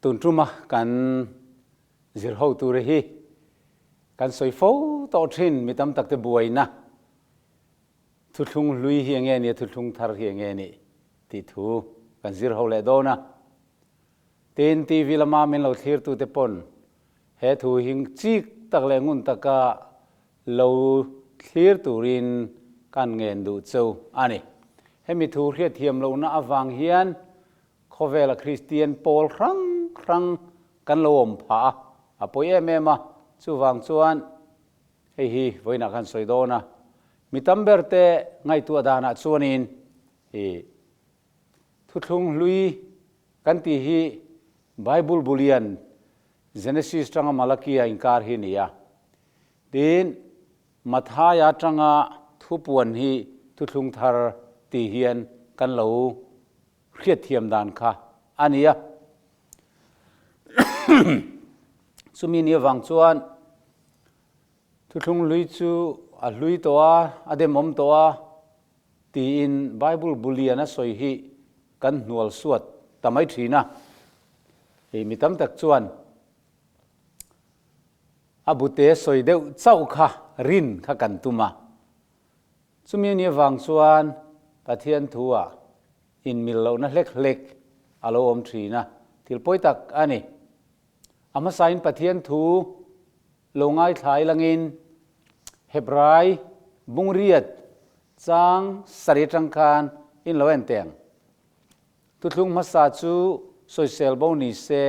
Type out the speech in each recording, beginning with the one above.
Tun tuma kan zir ho tur hi kan sawi fo tawh thin mi tam tak te buaina thuthlung hlui hi enge nia thuthlung thar hi enge nih tih thu kan zir ho leh dawn a. Tin, TV lama min lo thlirtute pawn he thu hi chik tak leh ngun taka lo thlir turin kan ngen duh cheu a ni. Hemi thu hriatthiam lohna avang hian khawvela Kristian pawl hrang hrang kan lo awm phah a, a pawi em em a, chuvang chuan hei hi vawiinah khan sawi dawn a, mi tam berte ngaihtuah danah chuanin i Thuthlung hlui kan tih hi Bible bulian Genesis tanga Malakia inkar hi ni a. Tin, Mathaia tanga thupuan hi thuthlung thar tih hian kan lo hriatthiam dan kha a ni a. Chumi ni avang chuan thuthlung hlui chu a hlui tawh a, a demawm tawh a, Tiin Bible bu lian a sawi hi kan hnual suat ta mai thin a. Hei mi tam tak chuan a bute sawi deuh chauh kha rin kha kan tum a. Chumi ni avang chuan Pathian thu-ah inmil lohna hlek hlek a lo awm thin a, thil pawi tak a ni. A hmasain Pathian thu Lo ngaithlai langin Hebrai bungriat chang sarih atang khan in lo en teng. Thuthlung hmasa chu sawisel bo ni se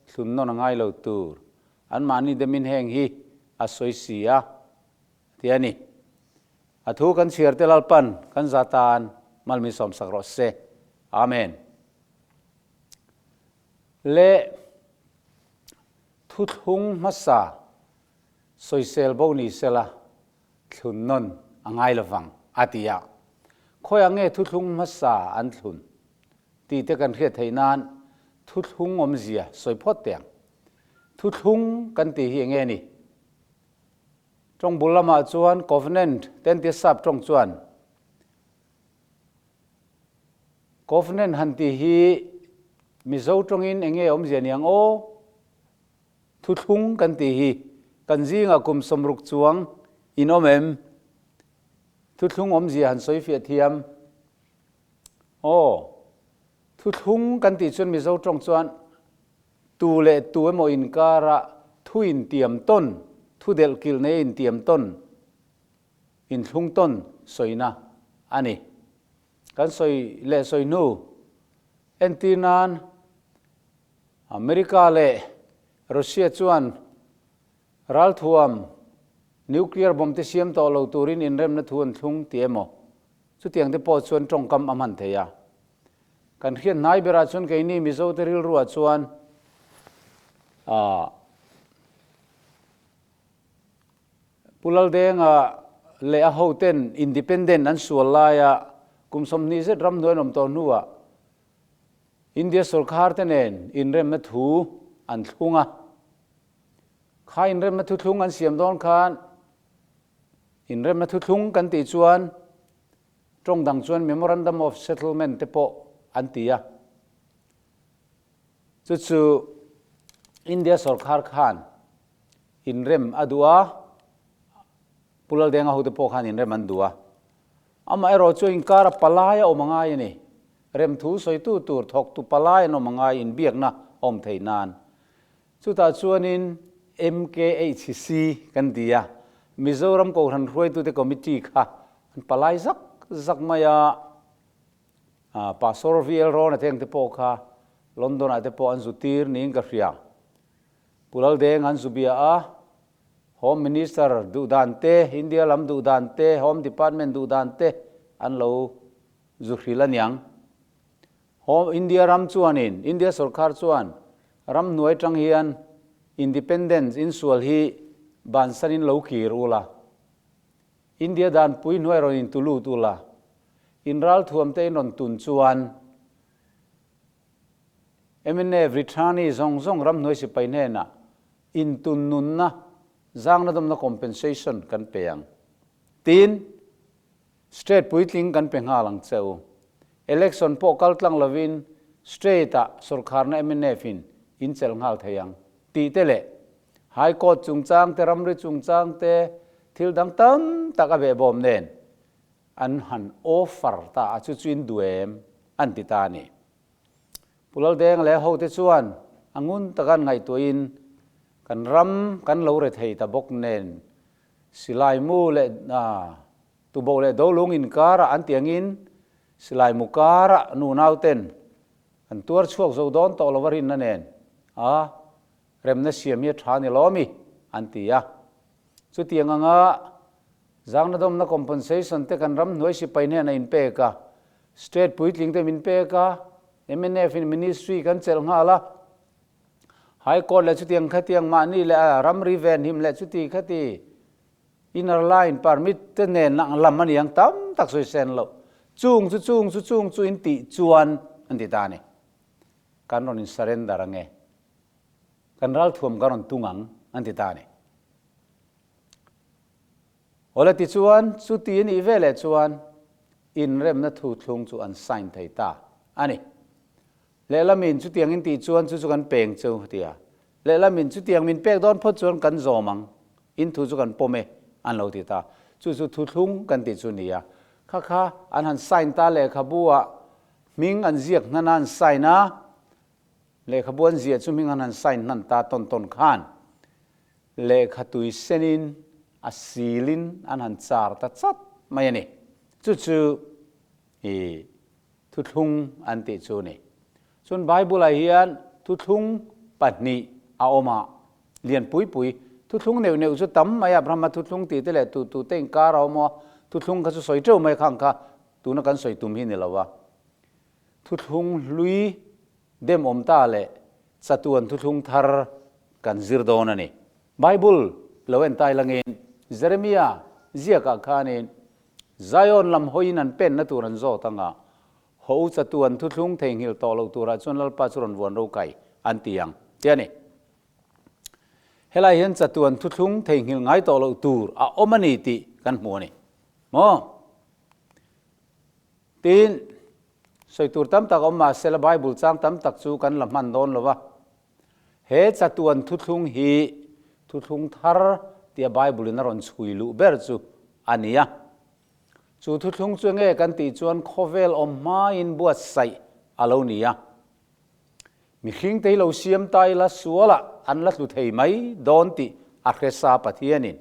thlun nawn a ngai lo tur. Anmahni demin heng hi a sawi si a, ti a ni. A thu kan chhiar te Lalpan kan za tan malmi sawmsak rawh se. Amen. Le. Thuthlung hmasa sawisel bo ni sela thlun nawn a ngai lovang, a ti a. Khawiah nge thuthlung hmasa an thlun tih te kan hriat theih nan thuthlung awmzia sawi phawt teh ang. Thuthlung kan tih hi enge ni? Tawng bul lamah chuan covenant te an tia sap tawng chuan Covenant han tih hi Mizo tawngin enge awmzia ni ang aw? Thuthlung kan tih hi kan zingah kum 60 chuang in awm em? Thuthlung awmzia han sawi fiah thiam. Aw, thuthlung kan tih chuan Mizo tawng chuan tu leh tu emaw inkara thu intiam tawn, thu delhkilh nei intiam tawn, inthlung tawn sawina a ni. Kan sawi leh sawi hnu entir nan America leh Russia chuan ralthuam nuclear bomb te siam tawh lo turin inremna thu an thlung ti emaw chutiang te pawh chuan tawngkam a hman thei a. Kan hriat hnai berah chuan keini Mizo te rilruah chuan ah Pu Laldenga leh a hoten independent an sual laia kum 20 zet ramhnuai an awm tawh hnuah India sorkar te nen inremna thu an thlung a. Kha inremna thuthlung an siam dawn khan inremna thuthlung kan tih chuan tawng dang chuan Memorandum of Settlement te pawh an ti a. Chu chu India sorkar khan inrem a duh a, Pu Laldenga hote pawh khan inrem an duh a. Amaherawh chu inkara palai a awm a ngai a ni. Remthu sawitu tur thawktu palai an awm a ngai inbiakna a awm theih nan. Chutah chuanin MKHC kan ti a, Mizoram Kohhran Hruaitute Committee kha an palai zak zak mai a. Pastor VL Rawna te ang te pawh kha London ah te pawh an zu tir niin ka hria. Pu Laldeng an zu bia a, Home Minister duh dan te, India lam duh dan te, Home Department duh dan te an lo zu hril aniang. Home India ram chuanin, India sorkar chuan ram hnuai tang hian Independence insual hi bansanin lo kir ula. India danpui hnuai rawn intulut ula. In ralthuam te in rawn tun chuan Mnf Rithani zawng zawng ramhnuai sipai hnenah intun nunna zangna dawmna compensation kan pe ang. Tin, state puitling kan pe nghal ang che u. Election pawh kal tlang lovin state ah sorkharna mnf in In chelh nghal thei ang tih te leh High Court chungchang te, ramri chungchang te, thil dang tam tak a behbawm nen an han offer ta a, chu chu in duh em an ti ta a ni. Pu Laldeng leh hote chuan a ngun taka an ngaihtuahin kan ram kan lo re thei ta bawk nen silai mu leh tuboh leh dolung inkarah an ti angin silai mu karah nu nauten An tuar chhuak zo dawn tawh lo a rinna nen a remna siam hi a tha ni lawmi an ti a. Chutiang anga zangnadawmna compensation te kan ram hnuai sipai hnen a inpek a, state puitling te min pek a, mnf in ministry kan chelh nghal a, High Court leh chutiang khatiang mahni leh ramri venhim leh chuti khati Inner line permit te nen ang lam a niang tam tak sawi sen loh. Chung chu chung chu chung chu in tih chuan an ti ta a ni. Kan rawn in surrender ang e. Kan ralthuam kan rawn tung ang an ti ta a ni. Awle tichuan chuti a nih veleh chuan inremna thuthlung chu an sign thei ta a ni. Lehlamin chutiang in tih chuan chu chu kan peng chu a ti a. Lehlamin chutiang min pek dawn phawt chuan kan zawm ang, in thu chu kan pawm e an lo ti ta. Chu chu thuthlung kan tih chu ni a. Kha kha an han sign ta lehkhabu ah hming an ziak hnan a an sign a, lehkhabu an ziah chu hming an han sign hnan ta tawn tawn khan lehkha tui senin a silin an han char ta chat mai a ni. Chu chu i Thuthlung an tih chu ni. Chuan Bible-ah hian thuthlung pahnih a awm a, lian pui pui. Thuthlung neuh neuh chu tam mai a, Brahma thuthlung tih te leh tu tu te inkar a awm a, thuthlung kha chu sawi teuh mai khang kha tuna kan sawi tum hi ni lo a. Thuthlung hlui dem awm ta leh chatuan thuthlung thar kan zir dawn a ni. Bible lo en tai langin Jeremia ziakah khanin Zion lam hawiin an penna tur an zawt anga, Ho chatu an thuthlung theihnghilh tawh loh turah chuan Lalpa chu rawn vuan ro kai an ti ang, ti a ni. Helai hian chatu an thuthlung theihnghilh ngai tawh loh tur a awm a ni tih kan hmu a ni maw? Tin, sawi tur tam tak a awm mahsela Bible chang tam tak chu kan la hman dawn lo va. He chatuan thuthlung hi thuthlung thar tia Bible-in a rawn chhui luh ber chu a ni a. Chu thuthlung chu enge kan tih chuan khawvel awm hmain buatsaih a lo ni a. Mihringte hi lo siam ta ila sualah an la tlu thei mai dawn tih a hre sa Pathianin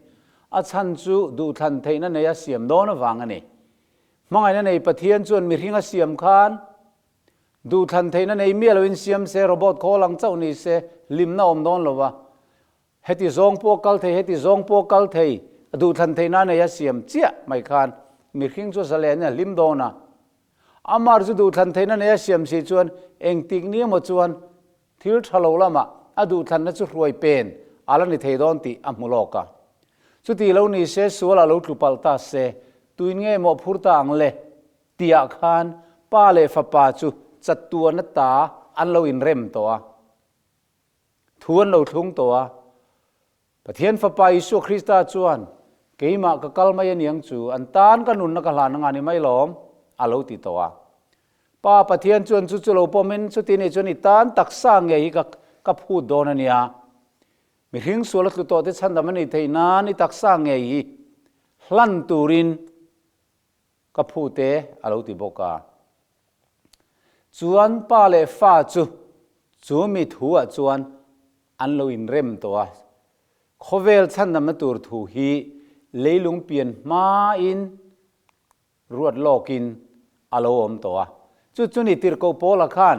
a chhan chu duhthlan theihna neia siam dawn avang a ni. Hmangaihna nei Pathian chuan mihring a siam khan Duhthlan theihna nei miah loin siam se, robot khawl ang chauh ni se, hlimna awm dawn lo va. Heti zawng pawh kal thei, heti zawng pawh kal thei, duhthlan theihna nei a siam chiah mai khan mihring chu zalen in a hlim dawn a. Amar chu duhthlan theihna nei a siam si chuan engtik ni emaw chuan thil tha lo lamah a duhthlanna chu hruai pen a la ni thei dawn tih a hmu lawk a. Chuti lo ni se sualah lo tlu palh ta se, tuin nge mawhphur ta ang le? Tiah khan pa leh fapa chu chatuan ata an lo inrem tawh a, thu an lo thlung tawh a. Pathian Fapa Isua Krista chuan, Keimah ka kal mai aniang chu, an tan ka nunna ka hlan anga ni mai lawm, a lo ti tawh a. Pa Pathian chuan chu chu lo pawmin, Chuti nih chuan i tan taksa ngei hi ka ka phut dawn a nia. Mihring sual a tlu tawh te chhandam a nih theih nan i taksa ngei hi hlan turin Ka phute a lo ti bawk a. Chuan pa leh fa chu chu mi thu ah chuan an lo inrem tawh a. Khawvel chhandamna tur thu hi leilung pian hmain ruat lawkin a lo awm tawh a. Chu chu ni tirhkoh Paula khan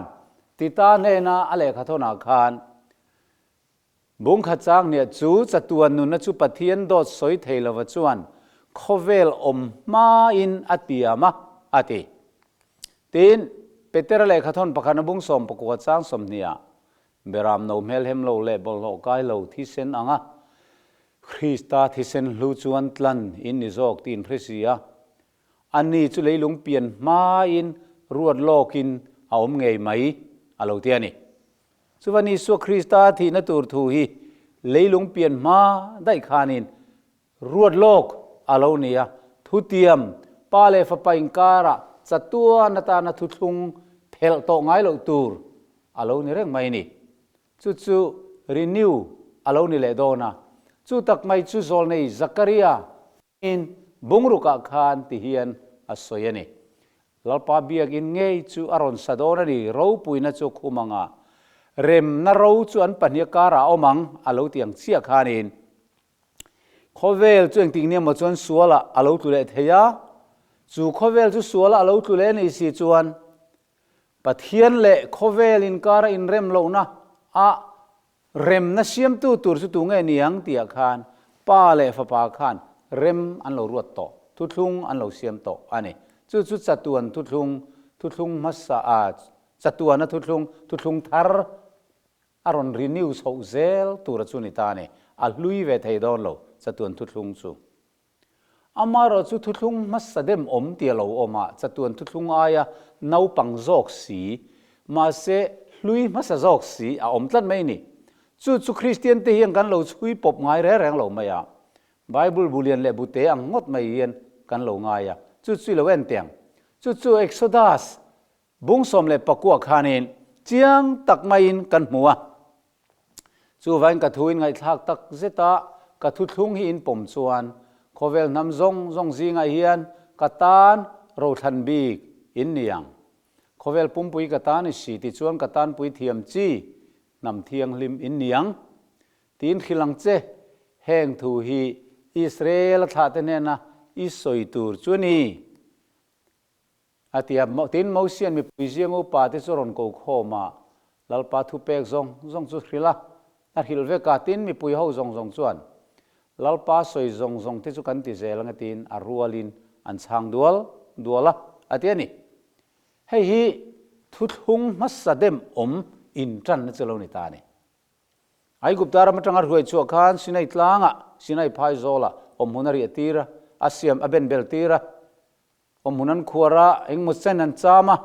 Tita hnena a lehkha thawnah khan Bungkhat chang nia chu chatuan nunna chu Pathian dawt sawi thei lova chuan khawvel awm hmain a tiam a, a ti. Tin, Petera lehkhathawn pakhatna bung 19 chang 20 ah, Beram no hmelhem lo leh bawlhhlawh kai lo thisen anga Krista thisen hlu chuan tlan in ni zawk tiin hre si a, ani chu leilung pian hmain ruat lawkin a awm ngei mai, a lo ti a ni. Chuvan Isua Krista thihna tur thu hi leilung pian hma daih khanin ruat lawk a lo ni a, thutiam Pa leh Fapa inkarah chatuan atana thuthlung phelh tawh ngai loh tur a lo ni reng mai a ni. Chu chu renew a lo ni leh dawn a. Chu tak mai chu zawlnei Zakaria in bungrukah khan ti hian a sawi a ni. Lalpa biakin ngei chu a rawn sa dawn a ni, ropuina chu khum anga remna ro chu an pahnih karah a awm ang a lo ti ang chiah khanin khawvel chu engtik nia maw chuan sualah a lo tlu leh thei a, chu khawvel chu sualah a lo tlu leh ni si chuan Pathian leh khawvel inkara inrem lohna a Remna siamtu tur chu tunge ni ang tihah khan Pa leh Fapa khan rem an lo ruat tawh, thuthlung an lo siam tawh a ni. Chu chu chatuan thuthlung, thuthlung hmasa a, chatuana thuthlung, thuthlung thar a rawn renew chhoh zel tura chu ni ta a ni. A hlui ve thei dawn lo chatuan thuthlung chu. Amaherawh chu thuthlung hmasa dem awm tih a lo awm a, chatuan thuthlung aia naupang zawk si, mahse hlui hmasa zawk si a awm tlat mai ni. Chu chu Kristian te hian kan lo chhui pawp ngai reng reng lo mai a, Bible bu lian leh bu te ang ngawt mai hian kan lo ngai a, chu chu i lo en teh ang. Chu chu Exodus Bung 14 khanin chiang tak maiin kan hmu a. Chuvain ka thu in ngaihthlak tak zet a, ka thuthlung hi in pawm chuan khawvel hnam zawng zawng zingah hian ka tan rothlan bik in ni ang. Khawvel pumpui ka tan i si ti chuan ka tanpui thiam chi hnam thianghlim in ni ang. Tiin hrilh ang che, heng thu hi Israel-a thlahte hnena i sawi tur chu a ni. A ti a, tin Mosia'n mipui ziang upa te chu a rawn ko khawm a, Lalpa thupek zawng zawng chu hrilh a, a hrilh vek a, tin mipui ho zawng zawng chuan Lalpa sawi zawng zawng te chu kan ti zel ang e tiin a rualin an chhang dual dual a, a ti a ni. Hei hi thuthlung hmasa dem awm intanna chu lo ni ta a ni. Aigupta ram atanga hruai chhuah khan Sinai tlangah, Sinai phaizawlah awmhmun a riah tir a, a siam a benbel tir a, Awmhmun an khuar a, engmaw chen an cham a.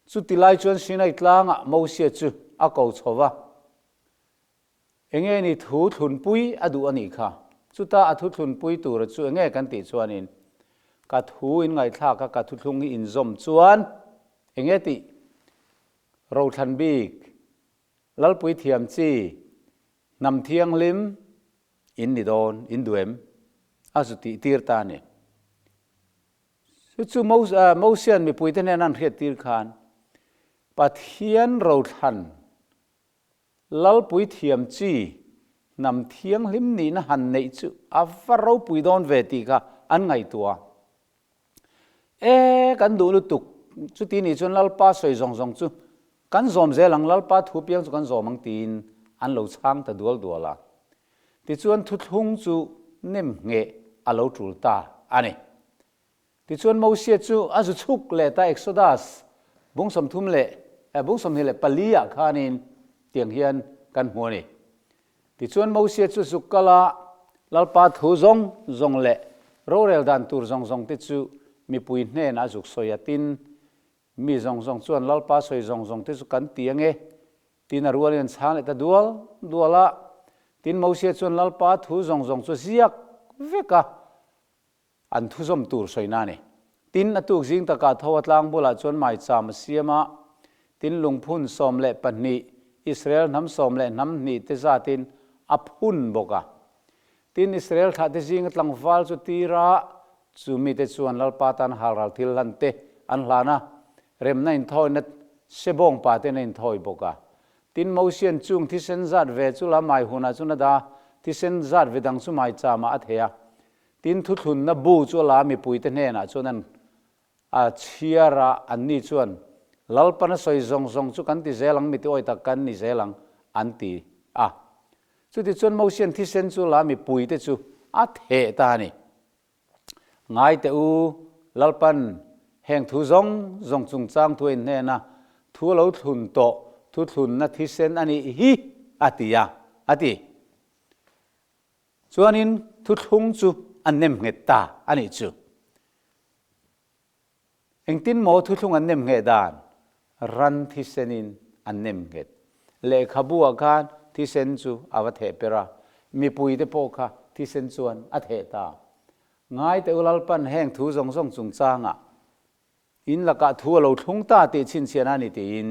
Chuti lai chuan Sinai tlangah Mosia chu a ko chho va. Enge ni thu thlunpui a duh a nih kha? Chuta a thu thlunpui tura chu enge kan tih chuanin, Ka thu in ngaihthlak a, ka thuthlung hi inzawm chuan enge tih? Rothlan bik, Lalpui thiam chi, hnam thianghlim in ni dawn, in duh em? A zu tih tir ta a ni. Chu chu Mosian mipuite hnena an hriat tir khan Pathian rothlan Lalpui thiam chi hnam thianghlim nihna han neih chu a va ropui dawn ve tih kha an ngaihtuah a. E, kan duh lutuk, chuti nih chuan Lalpa sawi zawng zawng chu kan zawm zel ang, Lalpa thu piang chu kan zawm ang tiin an lo chhang ta dual dual a. Tichuan thuthlung chu nem ngheh a lo tul ta a ni. Tichuan Mosia chu a zu chhuk leh ta Exodus bung 30 leh bung 24 ah khanin tiang hian kan hmu a ni. Tichuan Mosia chu zuk kal a, Lalpa thu zawng zawng leh rorel dan tur zawng zawng te chu mipui hnenah a zuk sawi a, tin, mi zawng zawng chuan Lalpa sawi zawng zawng te chu kan ti ange, tin a rualin an chhang leh ta dual dual a. Tin, Mosia chuan Lalpa thu zawng zawng chu a ziak vek a. An thuzawm tur sawina a ni. Tin, a tuk zing takah tho a tlang bulah chuan maicham a siam a, tin lungphun 12, Israel hnam sawm leh hnam hnih te zatin a phun bawk a. Tin, Israel thlahte zinga tlangval chu tir a, chu mite chuan Lalpa tan halral thil hlan te an hlan a, remna inthawina sebawng pa ten a inthawi bawk a. Tin, Mosian chung thisen zat ve chu la mai hunah chuan a dah a, thisen zat ve dang chu maichamah a thei a. Tin, thuthlunna bu chu a la mipuite hnenah chuan an a chhiar a, anni chuan, Lalpan a sawi zawng zawng chu kan ti zel ang, miti awi tak kan ni zel ang, an ti a. Chutichuan Mosian thisen chu la mipuite chu a theh ta a ni. Ngai teh u, Lalpan heng thu zawng zawng chungchang thu a inhnena thu a lo thlun tawh thuthlunna thisen a nih hi, a ti a, a ti. Chuanin thuthlung chu a nem nghet ta a nih chu. Engtin maw thuthlung an nem ngheh dan? Ran thisenin an nem nghet. Lehkhabu ah khan thisen chu a va theh per a, mipuite pawh kha thisen chuan a theh ta. Ngai teh u Lalpan heng thu zawng zawng chungchangah in lakah thu a lo thlung ta tih chhinchhiahna a ni tiin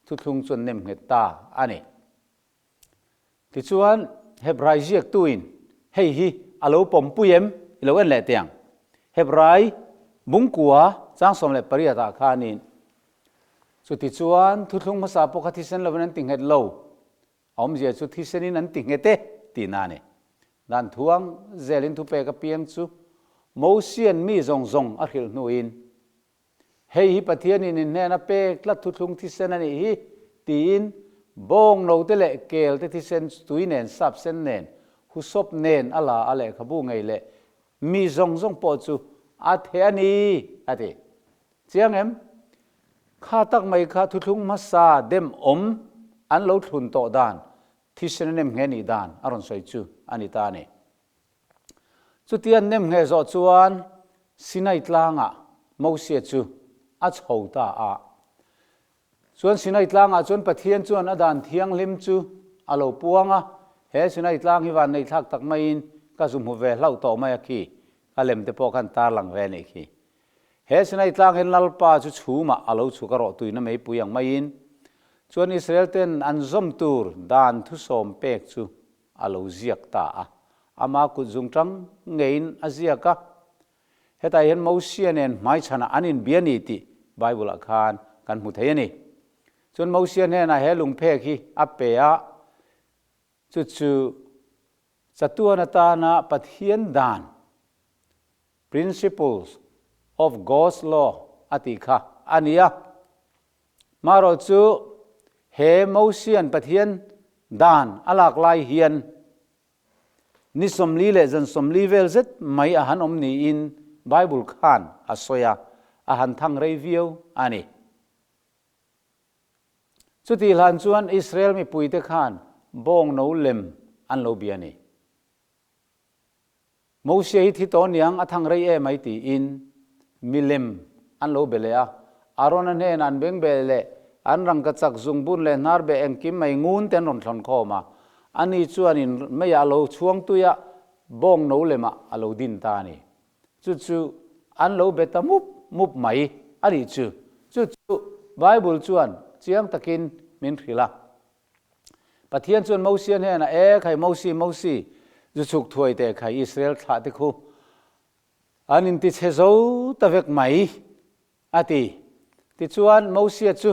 thuthlung chu an nem nghet ta a ni. Tichuan, Hebrai ziaktuin hei hi a lo pawmpui em? I lo en leh teh ang. Hebrai bungkua chang 18 ah khanin, Chutichuan, thuthlung hmasa pawh kha thisen lovin an ti nghet lo. A awmzia chu thisenin an ti nghet e tihna a ni. Dan thuang zelin thupek apiang chu Mosian mi zawng zawng a hrilh hnuin, Hei hi Pathianin in hnena pek tlat thuthlung thisen a nih hi, tiin bawng note leh kel te thisen chu tui nen, sap sen nen, husawp nen a la a lehkhabu ngei leh mi zawng zawng pawh chu a theh a ni, a ti. Chiang em? Kha tak mai kha thuthlung hmasa dem awm an lo thlun tawh dan, thisen a nem nghe nih dan a rawn sawi chu a ni ta a ni. Chutia nem nghe zawh chuan Sinai tlangah Mosia chu a chho ta a. Chuan Sinai tlangah chuan Pathian chuan a dan thianghlim chu a lo puang a, he Sinai tlang hi van nei thlak tak maiin ka zu hmu ve hlauh tawh mai a khi, ka lem te pawh khan tarlang ve a nih khi. He Sinai tlang hian Lalpa chu chhumah a lo chhuk a rawh tuina meipui ang maiin chuan Israel ten an zawm tur dan thusawm pek chu a lo ziak ta a, ama kut zungtang ngeiin a ziak a. Hetah hian Mosia nen hmaichhanah an inbia ni tih Bible-ah khan kan hmu thei a ni. Chuan Mosia hnenah he lungphek hi a pe a, chu chu chatuan atana Pathian dan, principles of God's law, a tih kha a ni a. Marawh chu he Mosian Pathian dan a lak lai hian ni 40 leh zan 40 vel zet mai a han awm niin Bible khan a sawi a, a han thang rei viau a ni. Chutih hlan chuan Israel mipuite khan bawng no lem an lo bia a ni. Mosia hi thi tawh niang a thang rei em ai tiin milem an lo be leh a. Arona hnenah an beng beh leh an rangkachak zungbun leh hnar beh engkim mai ngun te an rawn thlawn khawm a. Ani chuanin meiah a lo chhuang tui a, bawng no lemah a lo din ta a ni. Chu chu an lo be ta mup mup mai a nih chu. Chu chu Bible chuan chiang takin min hrilh a. Pathian chuan Mosia hnenah, E khai Mosi, Mosi, zu chhuk thuai teh khai Israel thlah te khu an inti chhe zo ta vek mai, a ti. Tichuan Mosia chu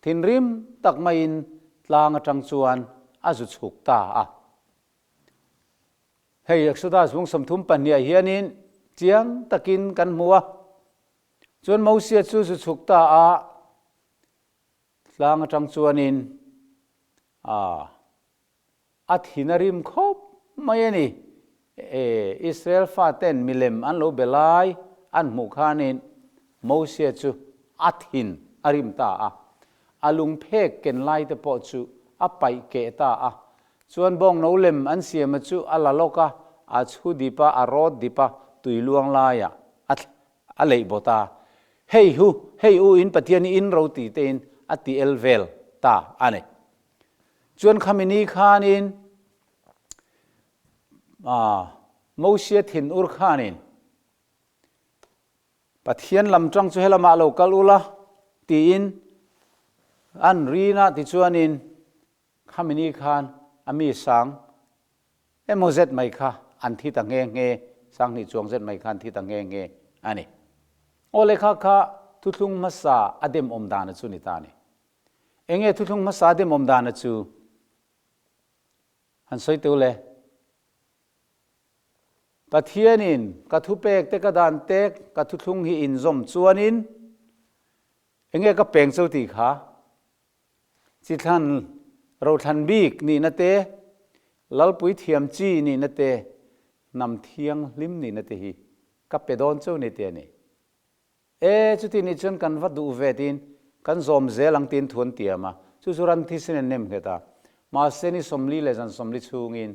thinrim tak maiin tlang atang chuan a zu chhuk ta a. Hei Exodus bung 32 ah hianin chiang takin kan hmu a. Chuan Mosia chu zu chhuk ta a. Tlang atang chuanin a a thin a rim khawp mai a ni. E, Israel faten milem an lo be lai an hmuh khanin Mosia chu a thin a rim ta a. A lungphek ken lai te pawh chu a paih keh ta a. Chuan bawng no lem an siama chu a la lawk a, a chhu dip a, a rawt dip a, tui luang laiah a A leih bawt a, Hei hu, hei u in Pathian hi in ro ti tein a ti el vel ta a ni. Chuan khami ni khanin Mosia thin ur khanin Pathian lam tang chu helamah lo kal ula tiin an rin a, tichuanin khami ni khan a mi sang Emaw zet mai kha an thi ta nghe nghe, 2000 chuang zet mai kha an thi ta nghe nghe a ni. Aw lehkha kha thuthlung hmasa a demawm dana chu ni ta a ni. Enge thuthlung hmasa a demawm dana chu? Han sawi teu le. Pathianin ka thupek te ka dan te ka thuthlung hi inzawm chuanin enge ka peng cho tih kha? Chi thlan rothlan bik nihna te, Lalpui thiam chi nihna te, hnam thianghlim nihna te hi ka pe dawn cheu ni te a ni. E, chuti nih chuan kan va duh ve tiin kan zawm zel ang tiin thu an tiam a, chu chu ran thisen an nem nghet a, mahse ni 40 leh zan 40 chhungin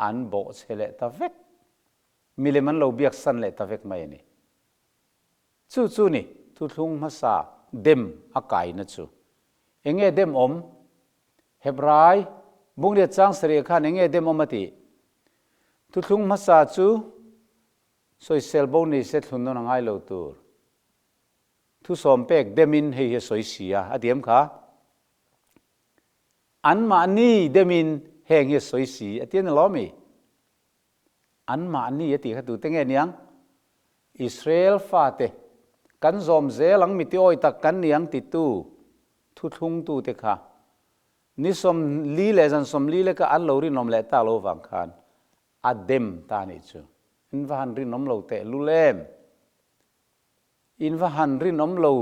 an bawhchhe leh ta vek, milem an lo biaksan leh ta vek mai a ni. Chu chu ni, thuthlung hmasa dem a kaina chu. Enge dem awm? Hebrai Bungriat chang sarih khan enge dem awm a tih? Thuthlung hmasa chu sawisel bo ni se thlun nawn a ngai lo tur. Thusawm pek demin hei hi a sawi si a, a ti em kha? Anmahni demin heng hi a sawi si a ti a ni lo mi? Anmahni a tih kha tute nge niang? Israel fate kan zawm zel ang mi tiawi tak kan ni ang titu thuthlungtute kha ni 40 leh zan 40 leka an lo rinawm leh tak lo vang khan a dem ta nih chu. In va han rinawm lo teh lul em? In va han rinawm lo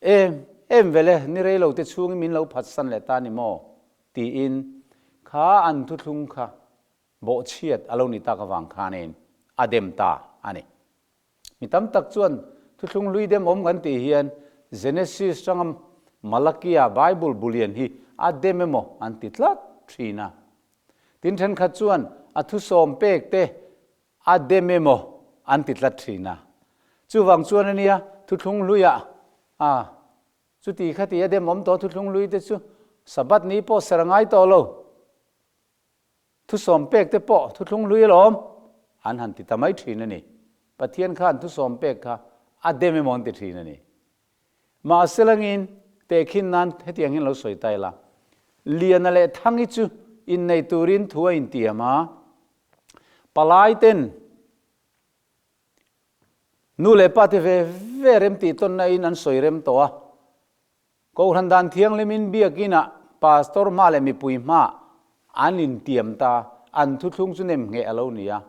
em em vele, ni rei lo te chhungin min lo phatsan leh ta ni maw? tiin kha an thuthlung kha bawhchhiat a lo ni tak avang khanin a dem ta a ni. Mi tam tak chuan thuthlung hlui dem awm kan tih hian Genesis tanga Malakia Bible bulian hi a dem emaw an ti tlat thin a. Tin thenkhat chuan a thusawm pek te A dem emaw an ti tlat thin a. Chuvang chuan a nia, thuthlung hluiah a chuti khati a dem awm tawh thuthlung hlui te chu Sabbath ni pawh ser a ngai tawh lo. Thusawm pek te pawh thuthlung hlui alawm an han ti ta mai thin a ni. Pathian khan thusawm pek kha a dem emaw an ti thin a ni. Mahse langin tehkhin nan hetiang hian lo sawi ta ila, Liana leh Thangi chu innei turin thu a intiam a, palai ten nu leh pa te ve ve rem tih tawnna in an sawi rem tawh a, Kohhran dan thianghlimin biakinah pastor hma leh mipui hma an intiam ta, an thuthlung chu nem ngheh a lo ni a,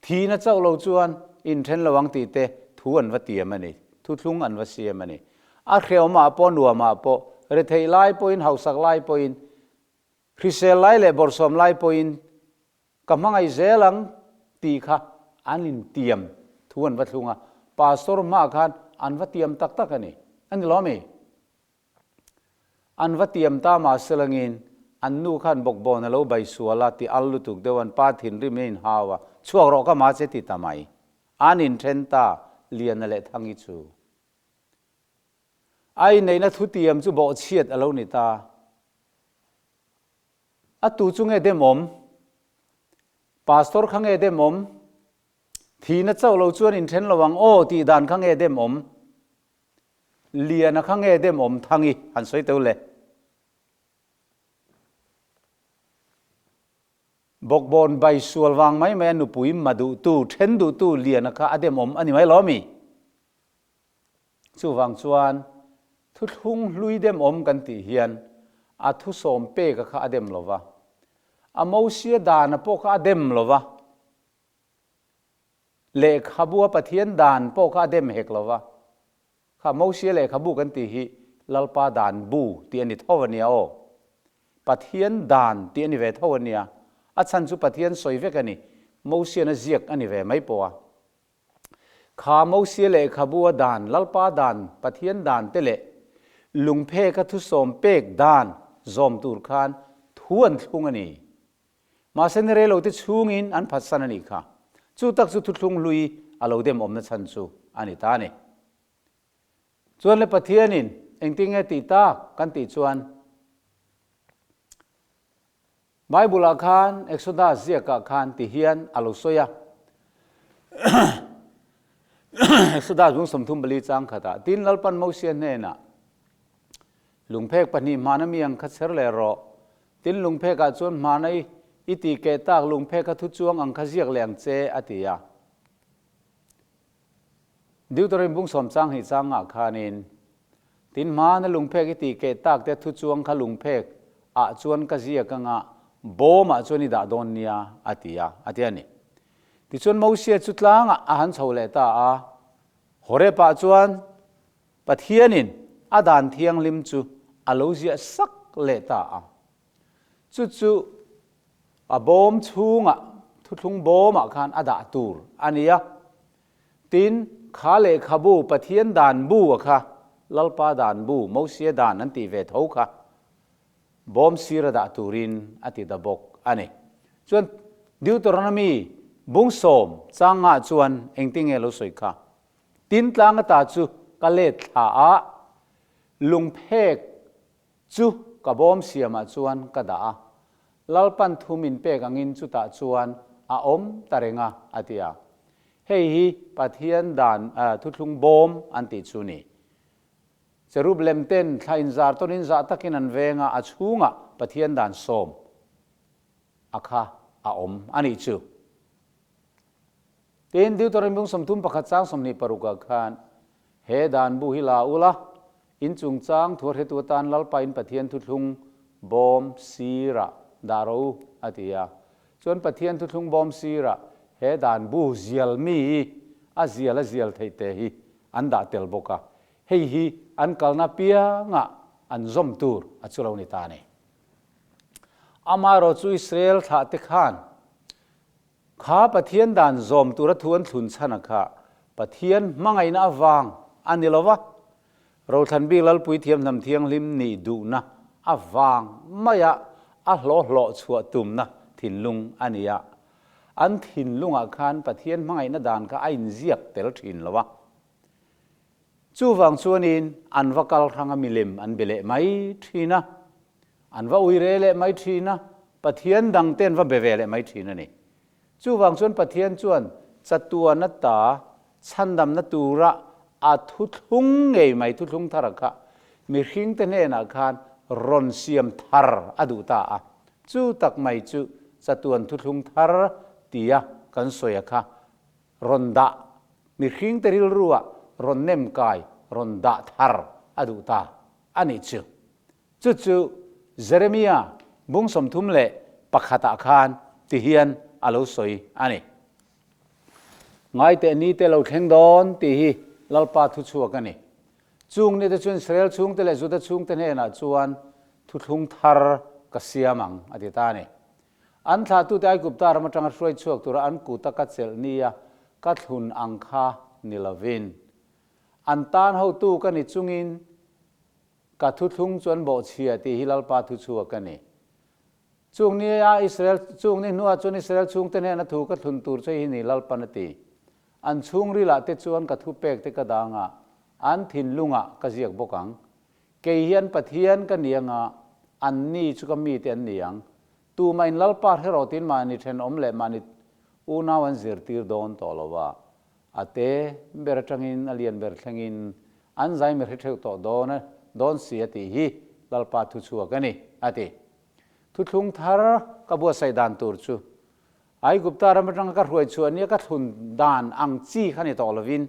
thihna chauh lo chuan inthen lo ang tih te thu an va tiam a ni, thuthlung an va siam a ni. A hreawmah pawh nuamah pawh, retheih lai pawhin hausak lai pawhin, hrisel lai leh bawrhsawm lai pawhin ka hmangaih zel ang tih kha an intiam thu an va thlung a, pastor hmaah khan an va tiam tak tak a ni, a ni lo mi? An va tiam ta mahse langin an nu khan bawkbawn a lo bai sual a ti al lutuk deuh an pa thinrim in hau a, chhuak rawh ka ma che ti ta mai. An inthen ta Liana leh Thangi chu. A inneihna thutiam chu bawhchhiat a lo ni ta. A tu chu nge demawm? Pastor kha nge demawm? Thihna chauh lo chuan inthen lo ang aw tih dan kha nge demawm? Liana kha nge dem awm Thangi han sawi teu le. Bawkbawn bai sual vang mai mai a nupui ma duhtu, then duhtu Liana kha a dem awm a ni mai lo mi? Chuvang chuan thuthlung hlui dem awm kan tih hian a thusawm peka kha a dem lo va, a Mosia dana pawh kha a dem lo va, Lehkhabu a Pathian dan pawh kha a dem hek lo va, kha Mosia lehkhabu kan tih hi Lalpa dan bu tih a ni tho a nia aw. Pathian dan tih a ni ve tho a nia. A chhan chu Pathian sawi vek a ni, Mosian a ziak a ni ve mai pawh a. Kha Mosia lehkhabu a dan, Lalpa dan, Pathian dan te leh lungpheka thusawm pek dan zawm tur khan thu an thlung a ni. Mahse ni rei lote chhungin an phatsan a nih kha. Chu tak chu thuthlung hlui a lo dem awmna chhan chu a ni ta a ni. Chuan le Pathianin engtin nge tih tak kan tih chuan Bible-ah khan Exodus ziakah khan ti hian a lo sawi a. Exodus bung 34 chang khatah tin Lalpan Mosia hnenah lungphek pahnih hmana mi ang kha chher leh rawh Tin lungphekah chuan hmana i i tih keh tak lungphek kha thu chuang ang kha ziak leh ang che, a ti a. Deuteronomy bung sawm chang hnih changah khanin, Tin hmana lungphek i tih keh tak te thu chuang kha lungphek ah chuan ka ziak anga bawmah chuan i dah dawn nia, a ti a, a ti a ni. Tichuan Mosia chu tlangah a han chho leh ta a, Horeb-ah chuan Pathianin a dan thianghlim chu a lo ziah sak leh ta a. Chu chu a bawm chhungah, thuthlung bawmah khan a dah tur a ni a. Tin, kha lehkhabu Pathian dan bu a kha, Lalpa dan bu, Mosia dan an tih ve tho kha, bawm sir a dah turin a ti ta bawk a ni. Chuan Deuteronomy bung sawm changah chuan engtinge lo sawi kha? Tin tlang ata chu ka let thla a, lungphek chu ka bawm siamah chuan ka dah a, Lalpan thu min pek angin chutah chuan a awm ta reng a, a ti a. Hei hi Pathian dan thuthlung bawm an tih chu ni. Cherub lem ten thla inzar tawnin zah takin an veng a, a chhungah Pathian dan sawm. a kha a awm a nih chu. Tin, Deuteronomy bung 31 chang 26 ah khan, He dan bu hi la ula, in chungchang thuahretu atan Lalpa in Pathian thuthlung bawm sirah dah rawh u, a ti a. Chuan Pathian thuthlung bawm sirah he dan bu zial mi hi a zial a zial theih te hi an dah tel bawk a, hei hi an kalna piangah an zawm tur a chu lo ni ta a ni. Amaherawhchu Israel thlahte khan Kha Pathian dan zawm tura thu an thlun chhan a kha Pathian hmangaihna avang a ni lo va, Rothlan bik Lalpui thiamhnam thianghlim nih duhna avang maia a hlawh hlawh chhuah tumna thinlung a ni a. An thinlungah khan Pathian hmangaihna dan kha a inziak tel thin lo a. Chuvang chuanin an va kal hranga milem an be leh mai thin a, an va uire leh mai thin a, Pathian dangte an va be ve leh mai thin a ni. Chuvang chuan Pathian chuan chatuan ata chhandamna tura a thuthlung ngei mai thuthlung thara kha mihringte hnenah khan rawn siam thar a duh ta a. Chu tak mai chu chatuan thuthlung thar tia kan sawi a kha rawn dah, mihringte rilrua rawn nem kai, rawn dah thar a duh ta a nih chu. Chu chu Jeremia bung 31 ah khan ti hian a lo sawi a ni. Ngaiteh nite lo thleng dawn tih hi Lalpa thuchhuak a ni. Chung nite chuan Israel chhungte leh Juda chhungte hnenah chuan thuthlung thar ka siam ang a ti ta a ni. An thlahtute Aigupta ram atanga hruai chhuak tura an kuta ka chelh nia ka thlun ang kha ni lovin, an tan hotu ka ni chungin ka thuthlung chu an bawhchhia tih hi Lalpa thuchhuak a ni. Chung nia Israel, chung ni hnuah chuan Israel chhungte hnena thu ka thlun tur che hi ni Lalpan a ti. An chhungrilah te chuan ka thupek te ka dang a, an thinlungah ka ziak bawk ang. Kei hian Pathian ka ni anga, anni chu ka mite an ni ang. Tumah in Lalpa hre rawh tiin mahni thenawm leh mahni unau an zirtir dawn tawh lo a. A te ber atangin a lian ber thlengin an zai mi hre theuh tawh dawn a dawn si a tih hi Lalpa thuchhuak a ni, a ti. Thuthlung thar ka buatsaih dan tur chu Aigupta ram atanga ka hruai chhuah nia ka thlun dan ang chi kha ni tawh lovin,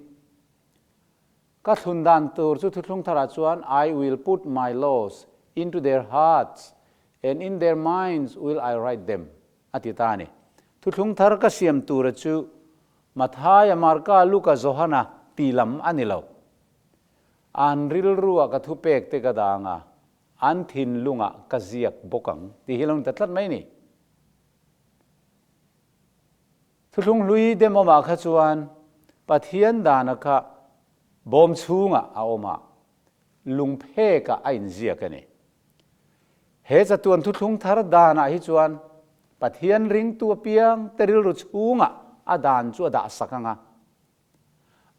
Ka thlun dan tur chu thuthlung tharah chuan I will put my laws into their hearts and in their minds will I write them a ti ta a ni. Thuthlung thar ka siam tura chu Mathaia, Marka, Luka, Johana ti lam a ni lo. An rilruah ka thupek te ka dang a, an thinlungah ka ziak bawk ang tih hi lo ni ta tlat mai a ni. Thuthlung hlui demawmah kha chuan Pathian dana kha bawm chhungah a awm a, lungphekah a inziak a ni. He chatuan thuthlung thar danah hi chuan Pathian ringtu apiang te rilru chhungah a dan chu a dah sak ang a,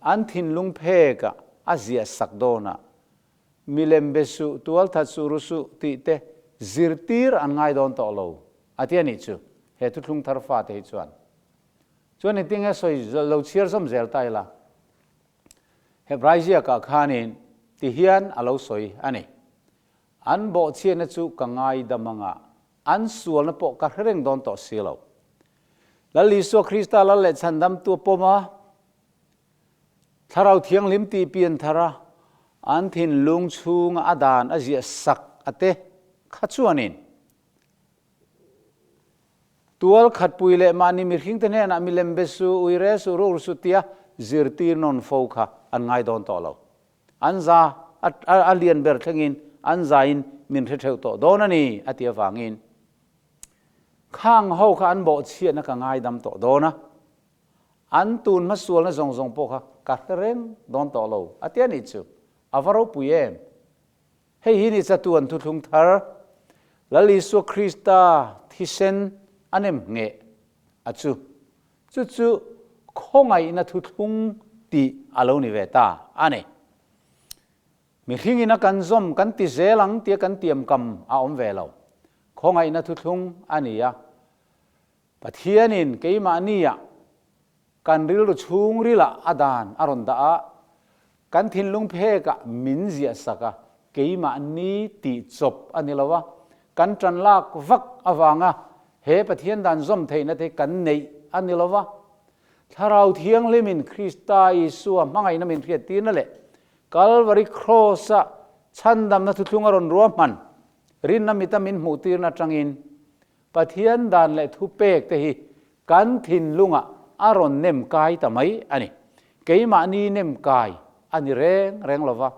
an thinlung phekah a ziah sak dawn a, milem be suh, tualthat suh, ru suh tih te zirtir an ngai dawn tawh lo a ti a nih chu he thuthlung thar fate hi chuan. Chuan engtin nge sawi lo chhiar zawm zel ta ila, Hebrai ziakah khanin ti hian a lo sawi a ni, An bawhchhiatna chu ka ngaidam anga, an sualna pawh ka hre reng dawn tawh si lo. Lal Isua Krista Lal leh Chhandamtu a pawm a, Thlarau Thianghlim tih pian thar a, an thinlung chhunga a dan a ziah sak a te kha chuanin tual khatpui leh mahni mihringte hnenah milem be suh, uire suh, ruk suh tia zirtir nawn fo kha an ngai dawn tawh lo. An za a lian ber thlengin an zain min hre theuh tawh dawn a ni a ti avangin khang ho kha an bawhchhiatna ka ngaidam tawh dawn a, an tun hmasualna zawng zawng pawh kha ka hre reng dawn tawh lo a ti a nih chu. A va ropui em! Hei hi ni chatuan thuthlung thar Lal Isua Krista thisen a nem ngheh a chu. Chu chu khawngaihna thuthlung tih a lo ni ve ta a ni. Mihringin a kan zawm kan ti zel ang tia kan tiamkam a awm ve lo. Khawngaihna thuthlung a ni a. Pathianin keimahnia kan rilru chhungrilah a dan a rawn dah a, kan thinlung phekah min ziah sak a, keimahni tih chawp a ni lo a, kan tan lak vak avanga. He Pathian dan zawm theihna te kan neih a ni lo va. Thlarau Thianghlimin Krista Isua hmangaihna min hriattirna leh Kalvari Kraws-a chhandamna thuthlung a rawn ruahman rinna mita min hmuhtirna atangin Pathian dan leh thupek te hi kan thinlungah a rawn nem kai ta mai a ni. Keimahni nem kai a ni reng reng lo va,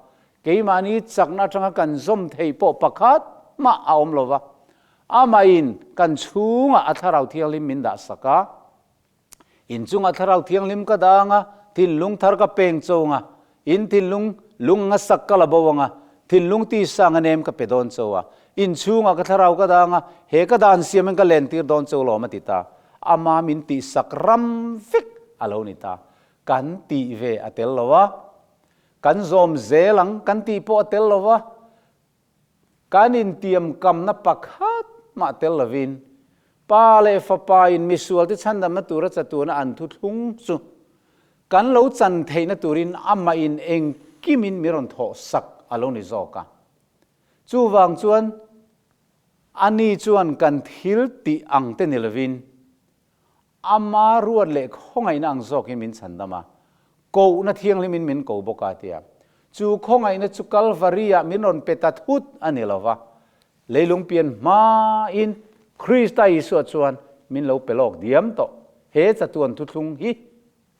keimahni chakna atanga kan zawm thei pawh pakhat mah a awm lo va, amahin kan chhungah a Thlarau Thianghlim min dah sak a. Inchungah Thlarau Thianghlim ka dang a, thinlung thar ka peng cho ang a, in thinlung lung anga sak ka la bo ang a, thinlung tisa anga nem ka pe dawn cho a, inchhungah ka Thlarau ka dang a, he ka dan siamin ka len tir dawn cho lawm a ti ta. Ama min tihsak ram vek a lo ni ta. Kan tih ve a tel lo a, kan zawm zel ang kan tih pawh a tel lo va, Kan intiamkamna pakhat mah tel lovin, Pa leh Fapa in misualte chhandamna tura chatuana an thuthlung chu kan lo chan theihna turin amah in engkimin mi rawn thawh sak a lo ni zawk a. Chuvang chuan ani chuan kan thil tih ang te ni lovin, Ama ruat leh khawngaihna ang zawkin min chhandam a, kohna thianghlimin min ko bawk a tia. Chu khawngaihna chu Kalvari-ah min rawn pe ta thut a ni lo va, leilung pian hmain Krista Isua chuan min lo pe lawk diam tawh. He chatuan thuthlung hi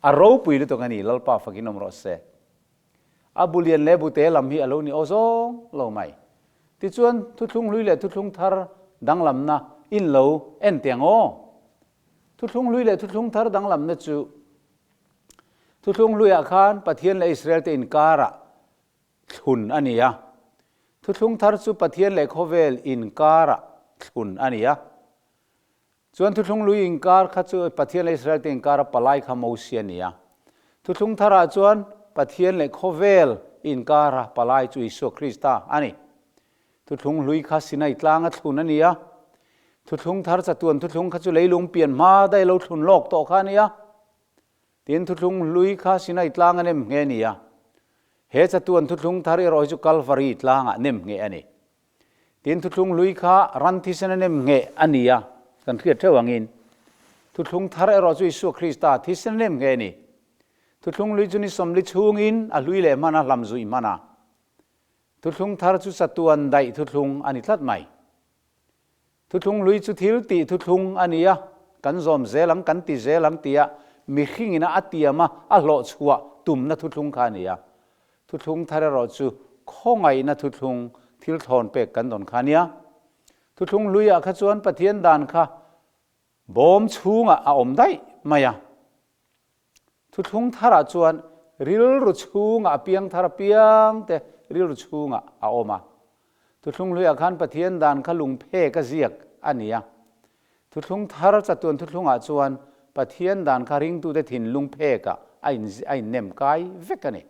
a ropui lutuk a ni, Lalpa fakin awm rawh se. A bu lian leh bute lam hi a lo ni aw zawng lo mai. Tichuan, thuthlung hlui leh thuthlung thar danglamna in lo en teh ang aw. Thuthlung hlui leh thuthlung thar danglamna chu thuthlung hluiah khan Pathian leh Israel te inkarah thlun a ni a. Thuthlung thar chu Pathian leh khawvel inkarah thlun a ni a. Chuan thuthlung lui inkar kha chu Pathian leh Israel te inkara palai kha Mosia a ni a. Thuthlung tharah chuan Pathian leh khawvel inkara palai chu Isua Krista a ni. Thuthlung hlui kha Sinai tlanga thlun a ni a. Thuthlung thar chatuan thuthlung kha chu leilung pian hma daih lo thlun lawk tawh kha a ni a. Tin, thuthlung hlui kha Sinai tlanga nem nghe a ni a. He chatuan thuthlung thar erawh hi chu Kalvari tlangah nem nghe a ni. Tin, thuthlung hlui kha ran thisen a nem ngheh a ni a, kan hriat theuh angin. Thuthlung thar erawh chu Isua Krista thisen a nem ngheh a ni. Thuthlung hlui chu ni sawmli chhungin a hlui leh hman a, hlam zuih hman a. Thuthlung thar chu chatuan daih thuthlung a ni tlat mai. Thuthlung hlui chu thil tih thuthlung a ni a, kan zawm zel ang, kan ti zel ang tia mihringina a tiam a, a hlawh chhuah tumna thuthlung kha a ni a. Thuthlung thar erawh chu khawngaihna thuthlung thil thlawn pek kan dawn kha a nia. Thuthlung hluiah kha chuan Pathian dan kha bawm chhungah a awm daih mai a. Thuthlung tharah chuan rilru chhungah a piang thar apiang te rilru chhungah a awm a. Thuthlung hluiah khan Pathian dan kha lungphek a ziak a ni a. Thuthlung thar chatuan thuthlungah chuan Pathian dan kha ringtute thinlung phekah a a innem kai vek a ni.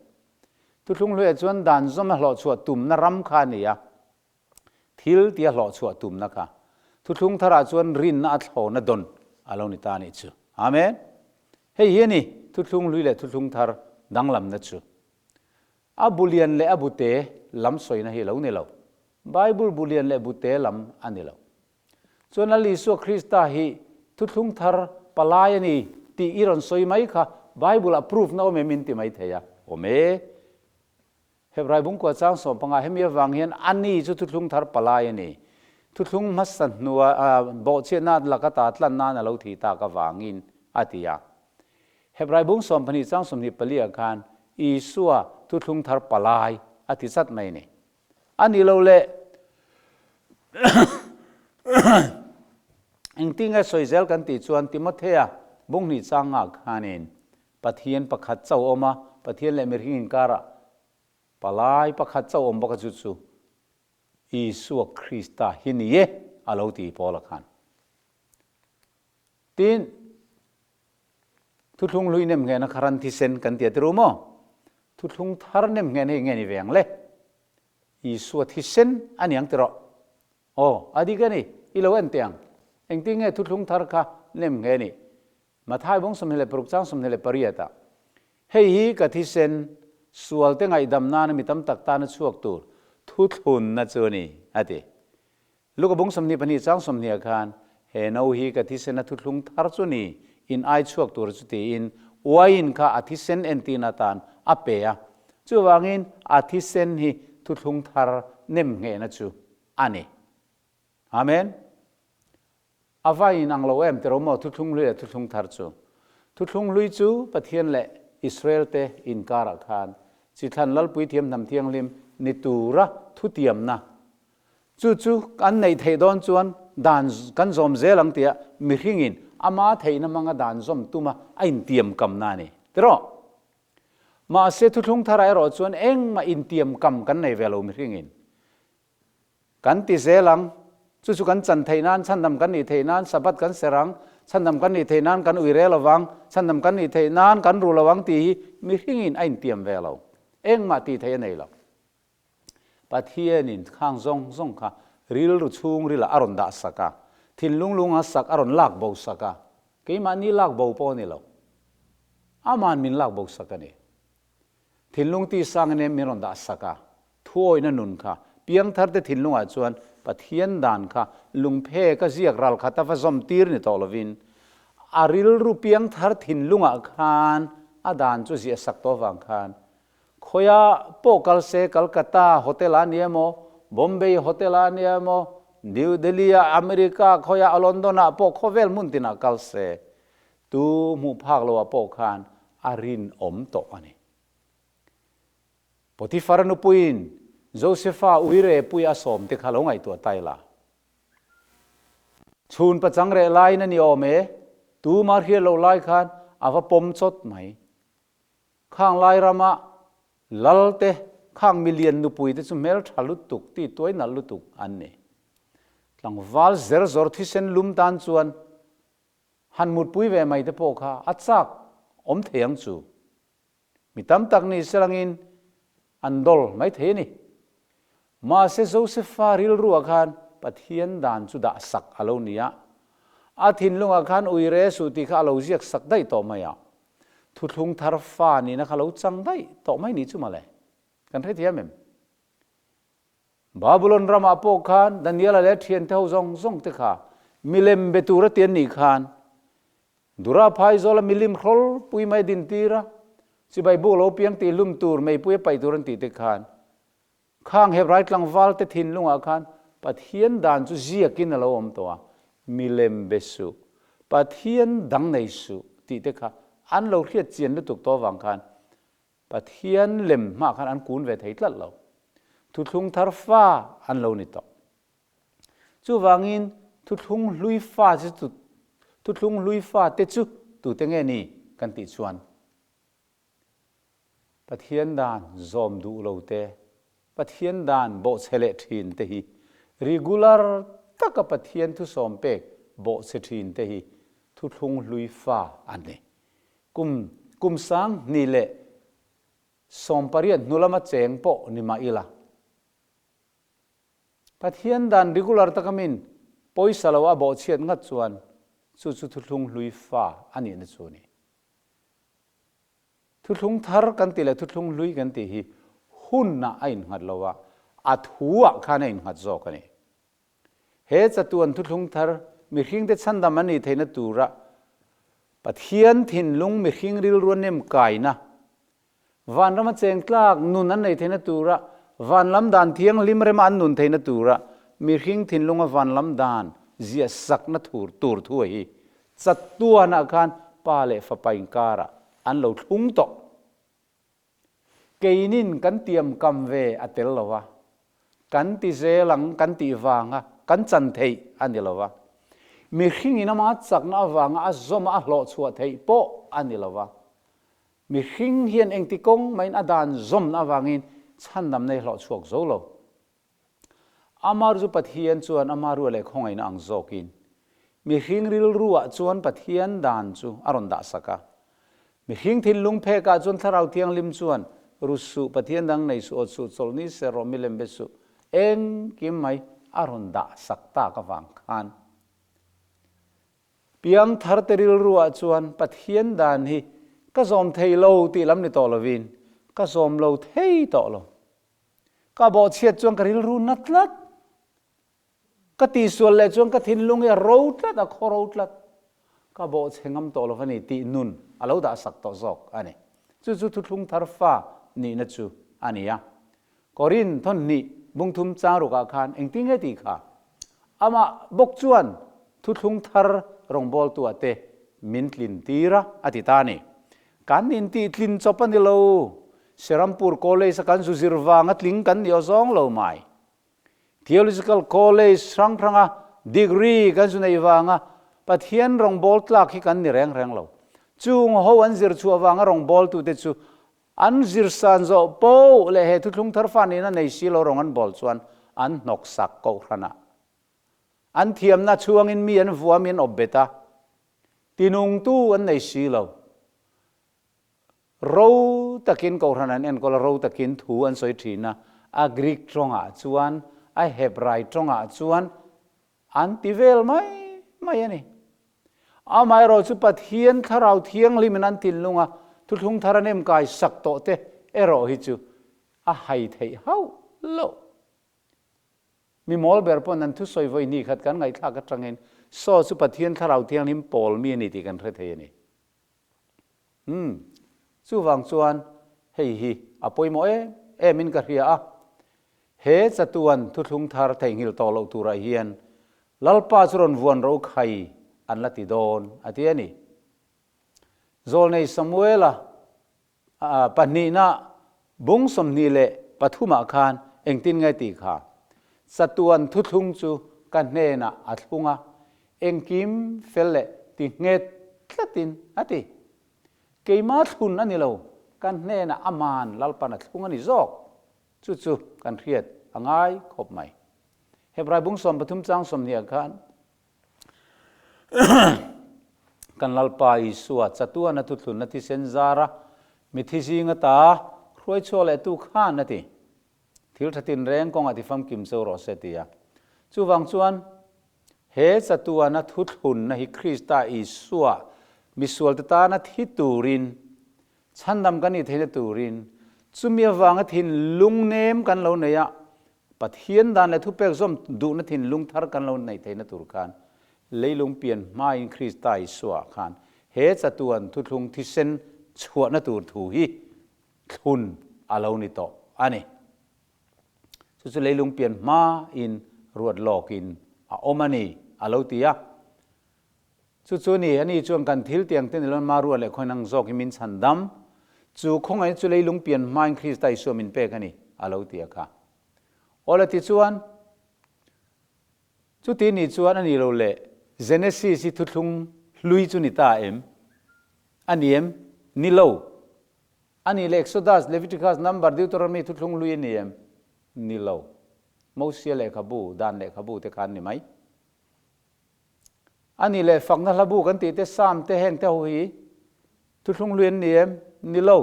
Thuthlung hluiah chuan dan zawm a hlawhchhuah tumna ram kha a ni a. Thil tia hlawhchhuah tumna kha thuthlung tharah chuan rinna a thlawna dawn a lo ni ta a nih chu. Amen. Hei hi a ni thuthlung hlui leh thuthlung thar danglamna chu. A bu lian leh a bute lam sawina hi a lo ni lo. Bible bu lian leh bute lam a ni lo. Chuan Lal Isua Krista hi thuthlung thar palai a ni tih i rawn sawi mai kha Bible ah proof na awm em in ti mai thei a. Awm e. Hebrai bungkua chang 15 hemi avang hian ani chu thuthlung thar palai a ni. Thuthlung hmasa hnua bawhchhiatna laka ta tlan nan a lo thih tak avangin a ti a. Hebrai bung 12 chang 24 ah khan Isua thuthlung thar palai a ti chat mai a ni. A ni lo le engtinge sawi zel kan tih chuan Timothea bung hnih chang ah khanin Pathian pakhat chauh awm a, Pathian leh mihring inkarah palai pakhat chauh awm bawk a chu chu Isua Krista hi ni e a lo ti Paula khan. Tin, thuthlung hlui nem nghehna kha ran thisen kan ti a tiru maw? Thuthlung thar nem nghehna hi nge ni ve ang le? Isua thisen a ni ang ti rawh. Aw, a dik a ni, i lo en teh ang. Engtin nge thuthlung thar kha nem ngheh ni? Mathai bawng 26 chang 28 ah, Hei hi ka thisen, sualte ngaihdam nana mi tam tak tana chhuak tur thuthlunna chu a ni, a ti. Luka bung 22 chang 20 ah khan, He no hi ka thisen a thuthlung thar chu ni, in ai chhuak tur chu tiin uaiin kha a thisen entirna atan a pe a. Chuvangin a thisen hi thuthlung thar nem nghehna chu a ni. Amen. A va in ang lo em tiro maw thuthlung hlui leh thuthlung thar chu? Thuthlung hlui chu Pathian leh Israel te inkarah khan chithlan Lalpui thiam hnam thianghlim ni tura thutiamna Chu chu kan neih theih dawn chuan dan kan zawm zel ang tia mihringin ama theihna hmanga dan zawm tuma a intiam kamna a ni. Tiraw? Mahse thuthlung tharah erawh chuan engmah intiam kam kan nei ve lo mihringin. Kan ti zel ang, chu chu kan chan theih nan, chhandam kan nih theih nan, Sabbath kan ser ang, chhandam kan nih theih nan kan ui rel lovang, chhandam kan nih theih nan kan ru lo ang tih hi mihringin a intiam ve lo. Engmah tih theih a nei lo. Pathianin khang zawng zawng kha rilru chhungrilah a rawn dah sak a, thinlung lunga sak a rawn lak bo sak a, keimahni lak bo pawh a ni lo. Ama'n min lak bo sak a ni. Thinlung tisang in min rawn dah sak a, thuawihna nun kha piangtharte thinlungah chuan Pathian dan kha lungphe ka ziak ral khat a va zawm tir ni tawh lovin, a rilru piangthar thinlungah khan a dan chu ziah sak tawh vang khan Khawiah pawh kal se Calcutta hotel ah nia maw, Bombay hotel ah nia maw, New Delhi ah, America khawiah a London ah pawh khawvel hmun tinah kal se, tu hmuh phak lo ah pawh khan a rinawm tawh a ni. Potiphar nupuiin Josepha uire pui a sawm te kha lo ngaihtuah ta ila. Chhun pachang reh laiin a ni awm e, tuma hriat loh lai khan a va pawm chawt mai. Khang lai rama lal te, khang milian nupui te chu hmel tha lutuk, ti tuai nalh lutuk an ni. Tlangval zer zawr thisen lum tan chuan han mutpui ve mai te pawh kha a chak awm thei ang chu. Mi tam tak ni selangin an dawl mai thei a ni. Mahse Josefa rilruah khan Pathian dan chu dah sak a lo ni a, a thinlungah khan ui re suh tih kha a lo ziak sak daih tawh mai a, thuthlung thar fa nihna kha lo chang daih tawh mai ni chu mawle. Kan hrethiam em? Babulon ramah pawh khan Daniela leh thiante ho zawng zawng te kha milem be tur a ti an nih khan Dura phaizawla milim hrawlpui mai din tir a, chibai buk lo piang tih hlum tur meipui a paih tur an tih te khan Khang Hebrai tlangval te thinlungah khan Pathian dan chu ziakin a lo awm tawh a, milem be suh, Pathian dang nei suh tih te kha an lo hriat chian lutuk tawh avang khan Pathian lem hmah khan an kun ve thei tlat lo. Thuthlung thar fa an lo ni tawh. Chuvangin thuthlung hlui fa chu thuthlung hlui fa te chu tute nge ni kan tih chuan Pathian dan zawm duh lo te, Pathian dan bawhchhe leh thin te hi regular taka Pathian thusawm pek bawhchhe thin te hi thuthlung hlui fa an ni. Kum kum 2018 hnu lama cheng pawh ni mah ila. Pathian dan regular taka min pawisa lo a bawhchhiat ngat chuan chu chu thuthlung hlui fa a nihna chu a ni. Thuthlung thar kan tih leh thuthlung hlui kan tih hi hunah a innghat lo a, a thu-ah khan a innghat zawk a ni. He chatuan thuthlung thar mihringte chhandam an nih theihna tura Pathian thinlung mihring rilru a nem kaina, vanrama cheng tlak nun an nei theihna tura vanlam dan thianghlim rema an nun theihna tura mihring thinlunga vanlam dan ziah sakna thur tur thu a hi Chatuanah khan pa leh fapa inkarah an lo thlung tawh. Keinin kan tiamkam ve a tel lo a, kan ti zel ang kan tih vanga kan chan theih a ni lo a, mihringin ama chakna avanga a zawma a hlawhchhuah theih pawh a ni lo a, mihring hian engti kawng mahin a dan zawmna avangin chhandamna hi hlawhchhuak zo lo. Amar chu Pathian chuan ama rua leh khawngaihna ang zawkin mihring rilruah chuan Pathian dan chu a rawn dah sak a. Mihring thinlung phekah chuan Thlarau Thianghlim chuan ru suh, Pathian dang nei suh, awt suh, chawlh ni ser rawh, milem be suh, engkim mai a rawn dah sak tak avang khan Piangtharte rilruah chuan Pathian dan hi ka zawm thei lo tih lam ni tawh lovin ka zawm lo thei tawh lo. Ka bawhchhiat chuan ka rilru na tlat. Ka tihsual leh chuan ka thinlung hi a ro tlat, a khaw ro tlat. Ka bawhchhe ngam tawh lo va ni tih nun a lo dahsak tawh zawk a ni. Chu chu thuthlung thar fa nihna chu a ni a. Korin thawnhnih bungthum chang rukah khan engtin nge tih kha? Amah bawk chuan thuthlung thar rawngbawltuah te min tlin tir a, a ti ta a ni. Kan intih tlin chawp a ni lo. Serampur College a kan zu zir vanga tling kan ni aw zawng lo mai. Theological College hrang hranga degree kan zu neih vanga Pathian rawngbâwl tlâk hi kan ni reng reng lo. Chung ho an zir chhuah vanga rawngbâwltute chu an zir san zawh poh leh he thuthlung thar fa nihna nei si lo rawng an bâwl chuan an hnawksak kohhranah an thiamna chhuangin mi an vuam in awp bet a, tinungtu an nei si lo. Ro takin Kohhran an enkawl a, ro takin thu an sawi thin a, a Greek tawngah chuan, a Hebrai tawngah chuan an ti vel mai mai a ni. Amaherawh chu Pathian Thlarau Thianghlimin an thinlung a, thuthlung thar an emkai sak tawh te erawh hi chu a hai theih hauh loh. Mi mawl ber pawn an thusawi vawi hnih khat kan ngaihthlak atangin Saw chu Pathian Thlarau Thianghlim pawl mi a ni tih kan hre thei a ni. Umm, chuvang chuan hei hi a pawimawh em em in ka hria a, he chatuan thuthlung thar theihnghilh tawh loh turah hian Lalpa chu rawn vuan ro khai an la ti dawn a ti a ni. Zawlnei Samuela Pahnihna bung 23 ah khan engtin nge tih kha? Chatuan thuthlung chu ka hnenah a thlung a, engkim fel leh ti nghet tlatin a ti. Keima thlun a ni lo, ka hnenah aman Lalpan a thlung a ni zawk. Chu chu kan hriat a ngai khawp mai. Hebrai bung 13 chang 20 ah khan Kan Lalpa Isua chatuana thuthlunna thisen zara mithi zinga ta hruai chhuak leh tu khan a ti. Thil tha tinreng kawngah ti famkim cheu rawh se ti a. Chuvang chuan he chatuana thuthlunna hi Krista Isua misualte tana thi turin Chhandam kan nih theihna turin chumi avanga thinlung nem kan lo nei a, Pathian dan leh thupek zawm duhna thinlung thar kan lo neih theihna tur khan leilung pian hmain Krista Isua khan he chatuan thuthlung thisen chhuahna tur thu hi thlun a lo ni tawh a ni. Chu chu leilung pian hmain ruat lawkin a awm a ni a lo ti a. Chu chu ni, ani chuan kan thil tiang te nilon Marua leh khawi nang zawk hi min chhan dam. Chu khawngaihna chu leilung pian hmain Krista Isua min pek a ni, a lo ti a kha. Awle tichuan, chuti ni chuan a ni lo le, Genesis hi thuthlung hlui chu ni ta em? A ni em? Ni lo. A ni le Exodus, Leviticus, Number, Deuteronomy thuthlung hlui a ni em? Ni lo. Mosia lehkhabu, Dan lehkhabu te kha an ni mai. A nih leh fakna hlabu kan tih te Psalm te heng te ho hi thuthlung hlui an ni em? Ni lo.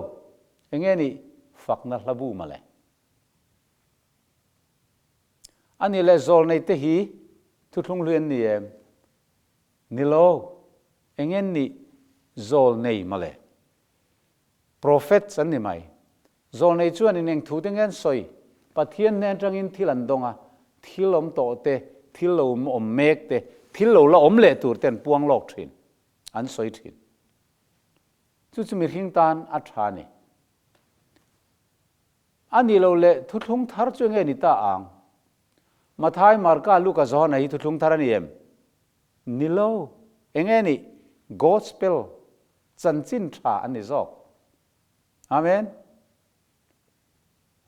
Enge nih fakna hlabu mawle. A nih leh zawlnei te hi thuthlung hlui an ni em? Ni lo. Enge nih zawlnei mawle. Prophets an ni mai. Zawlnei chuan in eng thute nge an sawi? Pathian hnen atangin thil an dawng a, thil awm tawh te, thil lo awm mek te, thil lo la awm leh tur te an puang lawk thin, an sawi thin. Chu chu mihring tan a tha a ni. A nih loh leh thuthlung thar chu enge ni ta ang? Mathai, Marka, Luka, Johana hi thuthlung thar a ni em? Ni lo. Enge nih? Gospel, chanchin tha an ni zawk. Amen.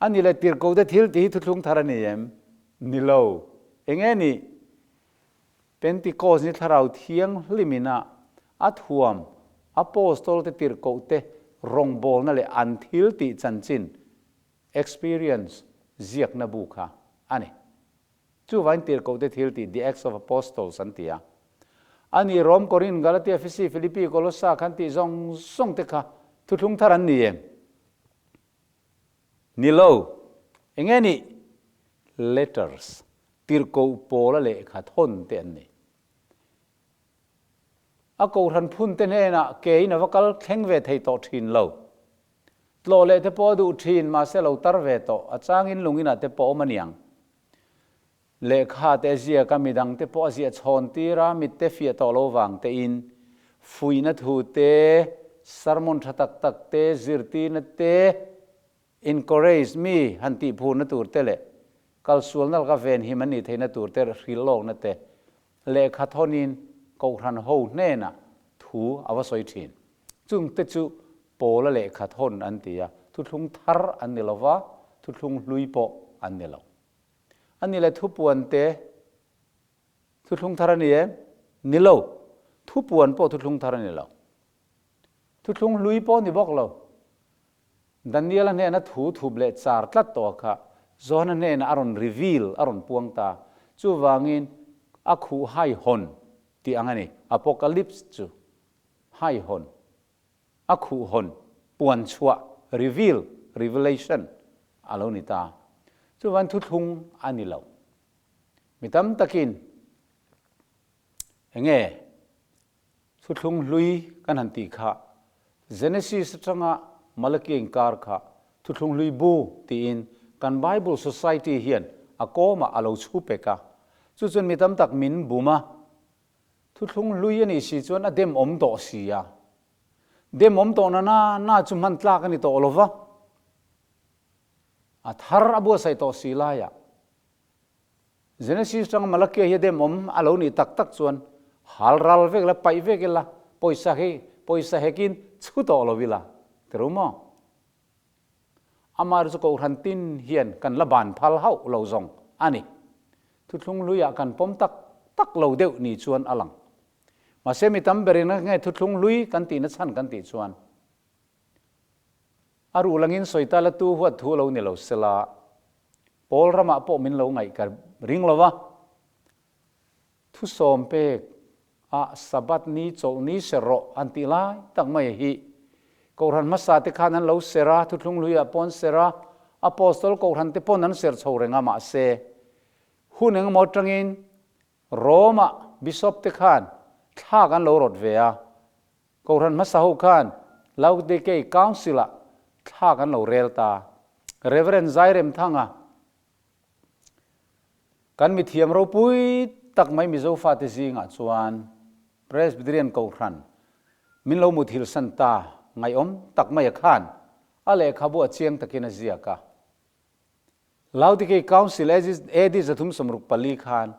A ni leh tirhkoh te thil tih hi thuthlung thar a ni em? Ni lo. Enge nih? Pentecost ni thlarau thianghlim ina a thuam Apostol te tirhkoh te rawngbawlna leh an thil tih chanchin, experience, ziakna bu kha a ni. Chuvangin tirhkohte thil tih The Acts of Apostles an ti a. A ni Rom, Korin, Galatia, Efesi, Philippi, Kolossa khan tih zawng zawng te kha thuthlung thar an ni em? Ni lo. Enge nih? Letters, tirhkoh pawla lehkha thawn te an ni. A kohhran phun te hnenah kein a va kal thleng ve thei tawh thin lo. Tlawh leh te pawh a duh thin, mahse lo tar ve tawh, a changin lung inah te pawh awm a niang. Lehkha te a ziak a, midang te pawh a ziah chhawn tir a, mitte fiah tawh lo vang tein fuihna thu te, sermon tha tak tak te, zirtirna te, encourage mi han tih phurna tur te leh kalsualna laka venhim an nih theihna tur te hrilh lawkna te lehkha thawnin Kohhran ho hnenah thu a va sawi thin. Chungte chu Pawla lehkha thawn an ti a, thuthlung thar an ni lo va, thuthlung hlui pawh an ni lo. A ni le thupuan te thuthlung thar a ni em? Ni lo. Thupuan pawh thuthlung thar a ni lo. Thuthlung hlui pawh a ni bawk lo. Daniel-a hnena thu thup leh char tlat tawh kha Johana hnenah a rawn reveal, a rawn puang ta. Chuvangin a khuh haihawn tih ang a ni. Apocalypse chu haihawn, a khuhhawn, puan chhuah, reveal, revelation, a lo ni ta. Chuvangin thuthlung a ni lo. Mi tam takin enge Thuthlung hlui kan han tih kha Genesis atanga Malakia inkar kha Thuthlung hlui bu tiin kan Bible Society hian a kawmah a lo chhu pek a. Chu chuan mi tam tak min bum a, Thuthlung hlui a nih si chuan a dem awm tawh si a. Dem awm tawh na na na chu hman tlak a ni tawh lo va. A thar a buatsaih tawh si laiah Genesis tanga Malakia hi a dem awm a lo nih tak tak chuan hal ral vek ila, paih vek ila, pawisa hi pawisa hekin chhu tawh lo ila ti ru maw? Amah chu Kohhran tin hian kan la ban phal hauh lo zawng a ni. Thuthlung hluiah kan pawm tak tak lo deuh ni chuan a lang. Mahse mi tam berin a nge thuthlung hlui kan tihna chhan kan tih chuan a ruh langin sawi ta la tu huat thu lo ni lo sela Pawl ramah pawh min lo ngaih ka ring lo va, thusawm pek a Sabbath ni chawlh ni ser rawh an tih lai tak mai hi Kohhran hmasa te khan an lo ser a, thuthlung hluiah pawh an ser a, Apostol Kohhran te pawn an ser chho reng a mahse hun engemaw atangin Rome-ah Bishop te khan thlak an lo rawt ve a, Kohhran hmasa ho khan Laodikei Council-ah thlak an lo rel ta. Rev. Zairemthanga, Kan mithiam ropui tak mai Mizo fate zingah chuan Presbyterian Kohhran min lo muthilsan ta ngaihawm tak maia khan a lehkhabu a chiang takin a ziak a. Laodikei Council AD 364 khan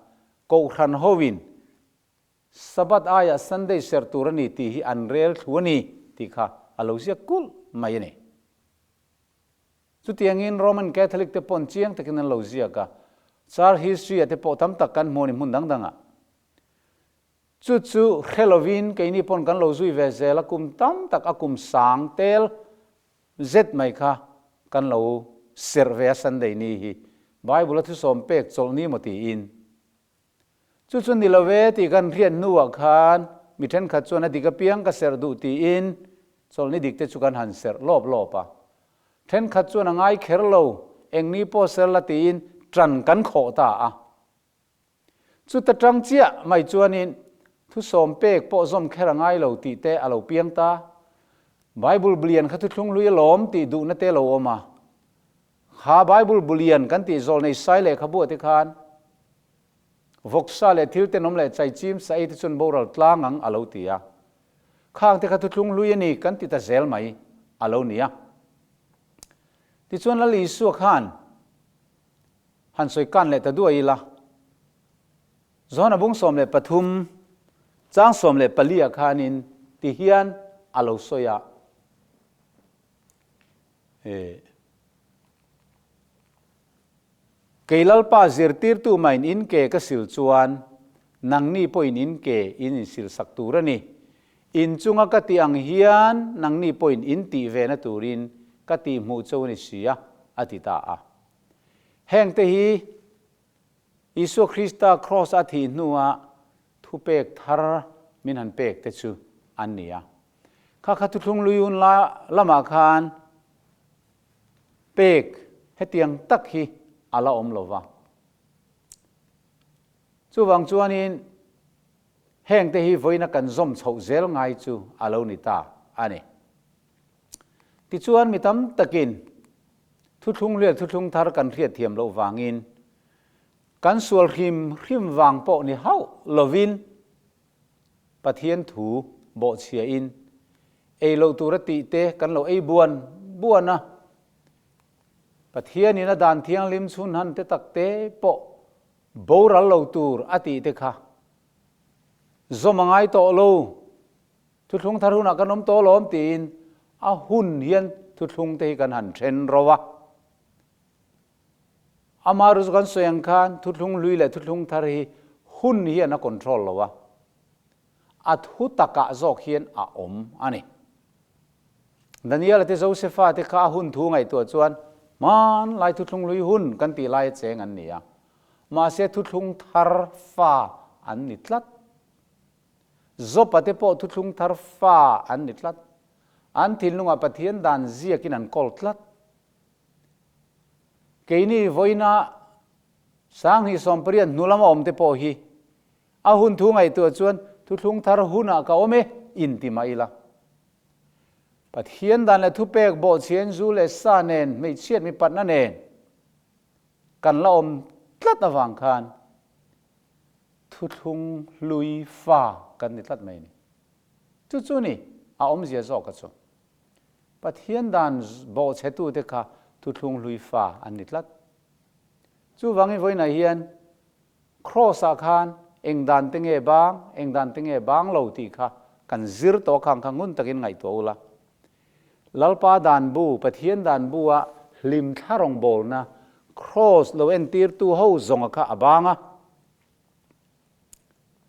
Kohhran hoin Sabbath aiah Sunday serh tur a ni tih hi an rel thlu a ni tih kha a lo ziak kulh mai a ni. Chutiangin Roman Catholic te pawn chiang takin an lo ziak a, Church history ah te pawh tam tak kan hmu a ni hmun dang dangah. Chu chu hre lovin keini pawn kan lo zui ve zel a, kum tam tak a kum sang tel zet mai kha kan lo serh ve a Sunday ni hi Bible a thusawm pek chawlh ni maw tiin. Chu chu ni lo ve tih kan hriat hnuah khan mi thenkhat chuan a dik apiang ka serh duh tiin chawlhni dik te chu kan han serh lawp lawp a. Thenkhat chuan a ngai kher lo, eng ni pawh ser la tiin tan kan khawh ta a. Chuta tang chiah mai chuanin thusawm pek pawh zawm kher a ngai lo tih te a lo piang ta. Bible blian kha thuthlung hlui alawm tih duhna te lo awm a. Kha Bible bulian kan tih zawlnei sai lehkhabu te khan vawksa leh thil tenawm leh chaichim sa ei te chuan boral tlang ang a lo ti a. Khang te kha thuthlung hlui a ni kan ti ta zel mai a lo ni a. Tichuan Lal Isua khan han sawi kan leh ta duai ila. Johana bung 13 chang 14 ah khanin ti hian a lo sawi a. Kei Lalpa zirtirtu maiin in ke ka sil chuan nangni pawhin in ke in insil sak tur a ni. In chunga ka tih ang hian nangni pawhin in tih vena turin ka tih hmuh cho a ni si a, a ti ta a. Hengte hi Isua Krista kraws a thih hnua thupek thar min han pek te chu an ni a. Kha kha thuthlung luiun la lamah khan pek hetiang tak hi a la awm lo va. Chuvang chuanin hengte hi vawiina kan zawm chhoh zel ngai chu a lo ni ta a ni. Tichuan mi tam takin thuthlung leh thuthlung thar kan hriatthiam loh vangin. Kan sual hrim hrim vang pawh ni hauh lovin Pathian thu bawhchhiain ei loh tura tih te kan lo ei buan buan a, Pathianin a dan thianghlim chhun han te tak te pawh boral lo tur a tih te kha zawm a ngai tawh lo, thuthlung thar hunah kan awm tawh lawm tiin a hun hian thuthlung te hi kan han then ro a. Ama ru chu kan sawi ang khan thuthlung hlui leh thuthlung thar hi hun hian a control lo a, a thu takah zawk hian a awm a ni. Daniela te Josefa te kha a hun thu ngaihtuah chuan hmanlai thuthlung hlui hun kan tih laia cheng an ni a, mahse thuthlung thar fa an ni tlat. Jopa te pawh thuthlung thar fa an ni tlat. An thinlungah Pathian dan ziakin an kawl tlat. Keini vawiina 28 hnu lama awmte pawh hi a hun thu ngaihtuah chuan thuthlung thar hunah ka awm e inti mah ila. Pathian dan leh thupek bawhchhiain zu leh sa nen hmeichhiat mipatna nen kan la awm tlat avang khan thuthlung hlui fa kan ni tlat mai a ni. Chu chu ni a awmzia zawk a chu. Pathian dan bawhchhetute kha thuthlung hlui fa an ni tlat. Chuvangin vawiinah hian Kraws-ah khan eng dan te nge bang, eng dan te nge bang lo tih kha kan zir tawh khang kha ngun takin ngaihtuah ula. Lalpa dan bu, Pathian dan bu-a hlimthla rawngbawlna Kraws lo entirtu ho zawnga kha a bang a.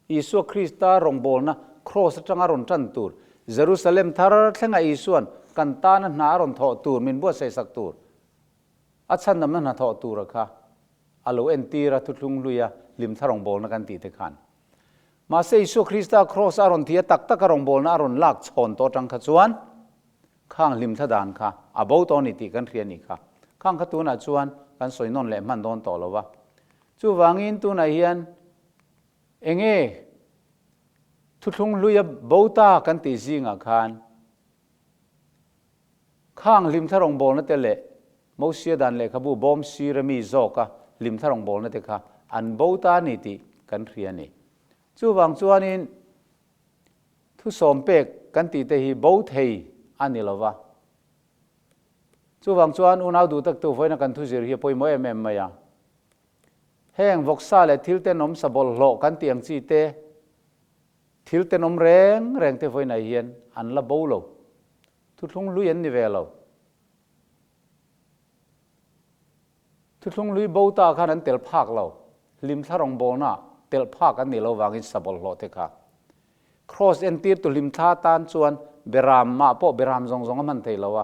Isua Krista rawngbawlna Kraws atanga rawn tan tur, Jerusalem thar thlenga Isua'n kan tana hna a rawn thawh tur min buatsaihsak tur, a chhandamna hna thawh tura kha a lo entir a, thuthlung hluia hlimthla rawngbawlna kan tih te khan. Mahse Isua Krista Kraws a rawn thi a tak taka rawngbawlna a rawn lak chhawn tawh atang kha chuan khang hlimthla dan kha a bo tawh a ni tih kan hria a nih kha. Khang kha tunah chuan kan sawi nawn leh hman dawn tawh lo va. Chuvangin tunah hian Enge thuthlung hluia bo ta kan tih zingah khan khang hlimthla rawngbawlna te leh Mosia dan lehkhabu bawm sira mi zawka hlimthla rawngbawlna te kha an bo ta a ni tih kan hria a ni. Chuvang chuanin thusawm pek kan tih te hi bo thei a ni lova. Chuvang chuan unau duh taktu vawiina kan thuzir hi a pawimawh em em mai a. Heng vawksa leh thil tenawm sa bawlhhlawh kan tih ang chi te, thil tenawm reng reng te vawiinah hian an la bo lo. Thuthlung hlui an ni ve lo. Thuthlung hlui bo ta khan an tel phak lo. Hlimthla rawngbawlna telh phak an nih lo vangin sa bawlhhlawh te kha. Kraws entirtu hlimthla tan chuan beram mah pawh beram zawng zawng a hman thei lo a,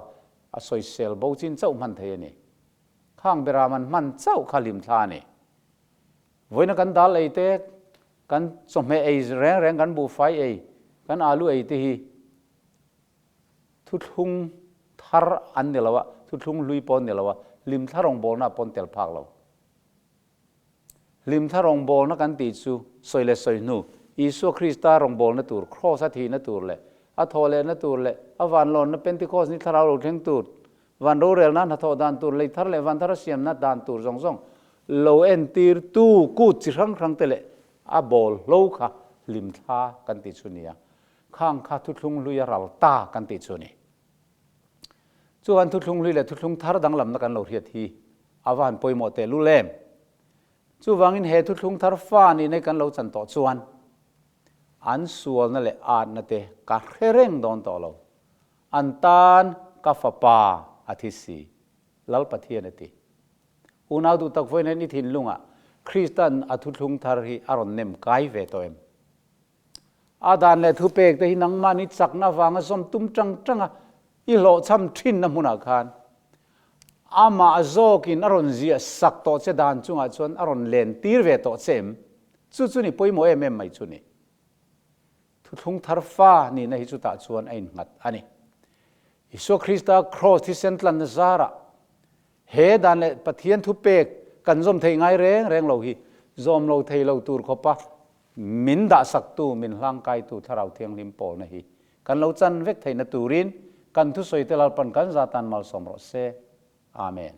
a sawisel bo chin chauh hman thei a ni. Khang beram an hman chauh kha hlimthla a ni. Vawiina kan dal ei te, kan chawhmeh ei reng reng, kan buhfai ei, kan alu ei te hi thuthlung thar an ni lo a, thuthlung hlui pawh an ni lo a, hlimthla rawngbawlna pawn tel phak lo. Hlimthla rawngbawlna kan tih chu sawi leh sawi hnu, Isua Krista rawngbawlna tur, Kraws a thihna tur leh a thawhlehna tur leh a vanlawnna Pentecost ni thlarau lo thleng tur, van rorelna hnathawh dan tur, lei thar leh van thar a siamna dan tur zawng zawng lo entirtu kut chi hrang hrang te leh a bawl hlo kha hlimthla kan tih chu nia. Khang kha thuthlung hlui a ral ta kan tih chu a ni. Chuan thuthlung hlui leh thuthlung thar danglamna kan lo hriat hi a va han pawimawh teh lul em? Chuvangin he thuthlung thar fa nihna hi kan lo chan tawh chuan an sualna leh atna te ka hre reng dawn tawh lo. An tan ka fapa a thi si, Lal Pathian a ti. Unau duh tak vawiin hian i thinlungah Krista'n a thuthlung thar hi a rawn nem kai ve tawh em? A dan leh thupek te hi nangmahni chakna avanga zawm tum tang tanga i hlawhchham thinna hmunah khan amah zawkin a rawn ziah sak tawh che dan chungah chuan a rawn len tir ve tawh che em? Chu chu ni pawimawh em em mai chu ni. Thuthlung thar fa nihna hi chutah chuan a innghat a ni. Isua Krista kraws thisen tlanna zarah he dan leh Pathian thupek kan zawm thei ngai reng reng lo hi zawm lo thei lo tur khawpa Min dahsaktu, min hlangkaitu Thlarau Thianghlim pawlna hi kan lo chan vek theihna turin kan thusawite Lalpan kan za tan malsawm rawh se. Amen.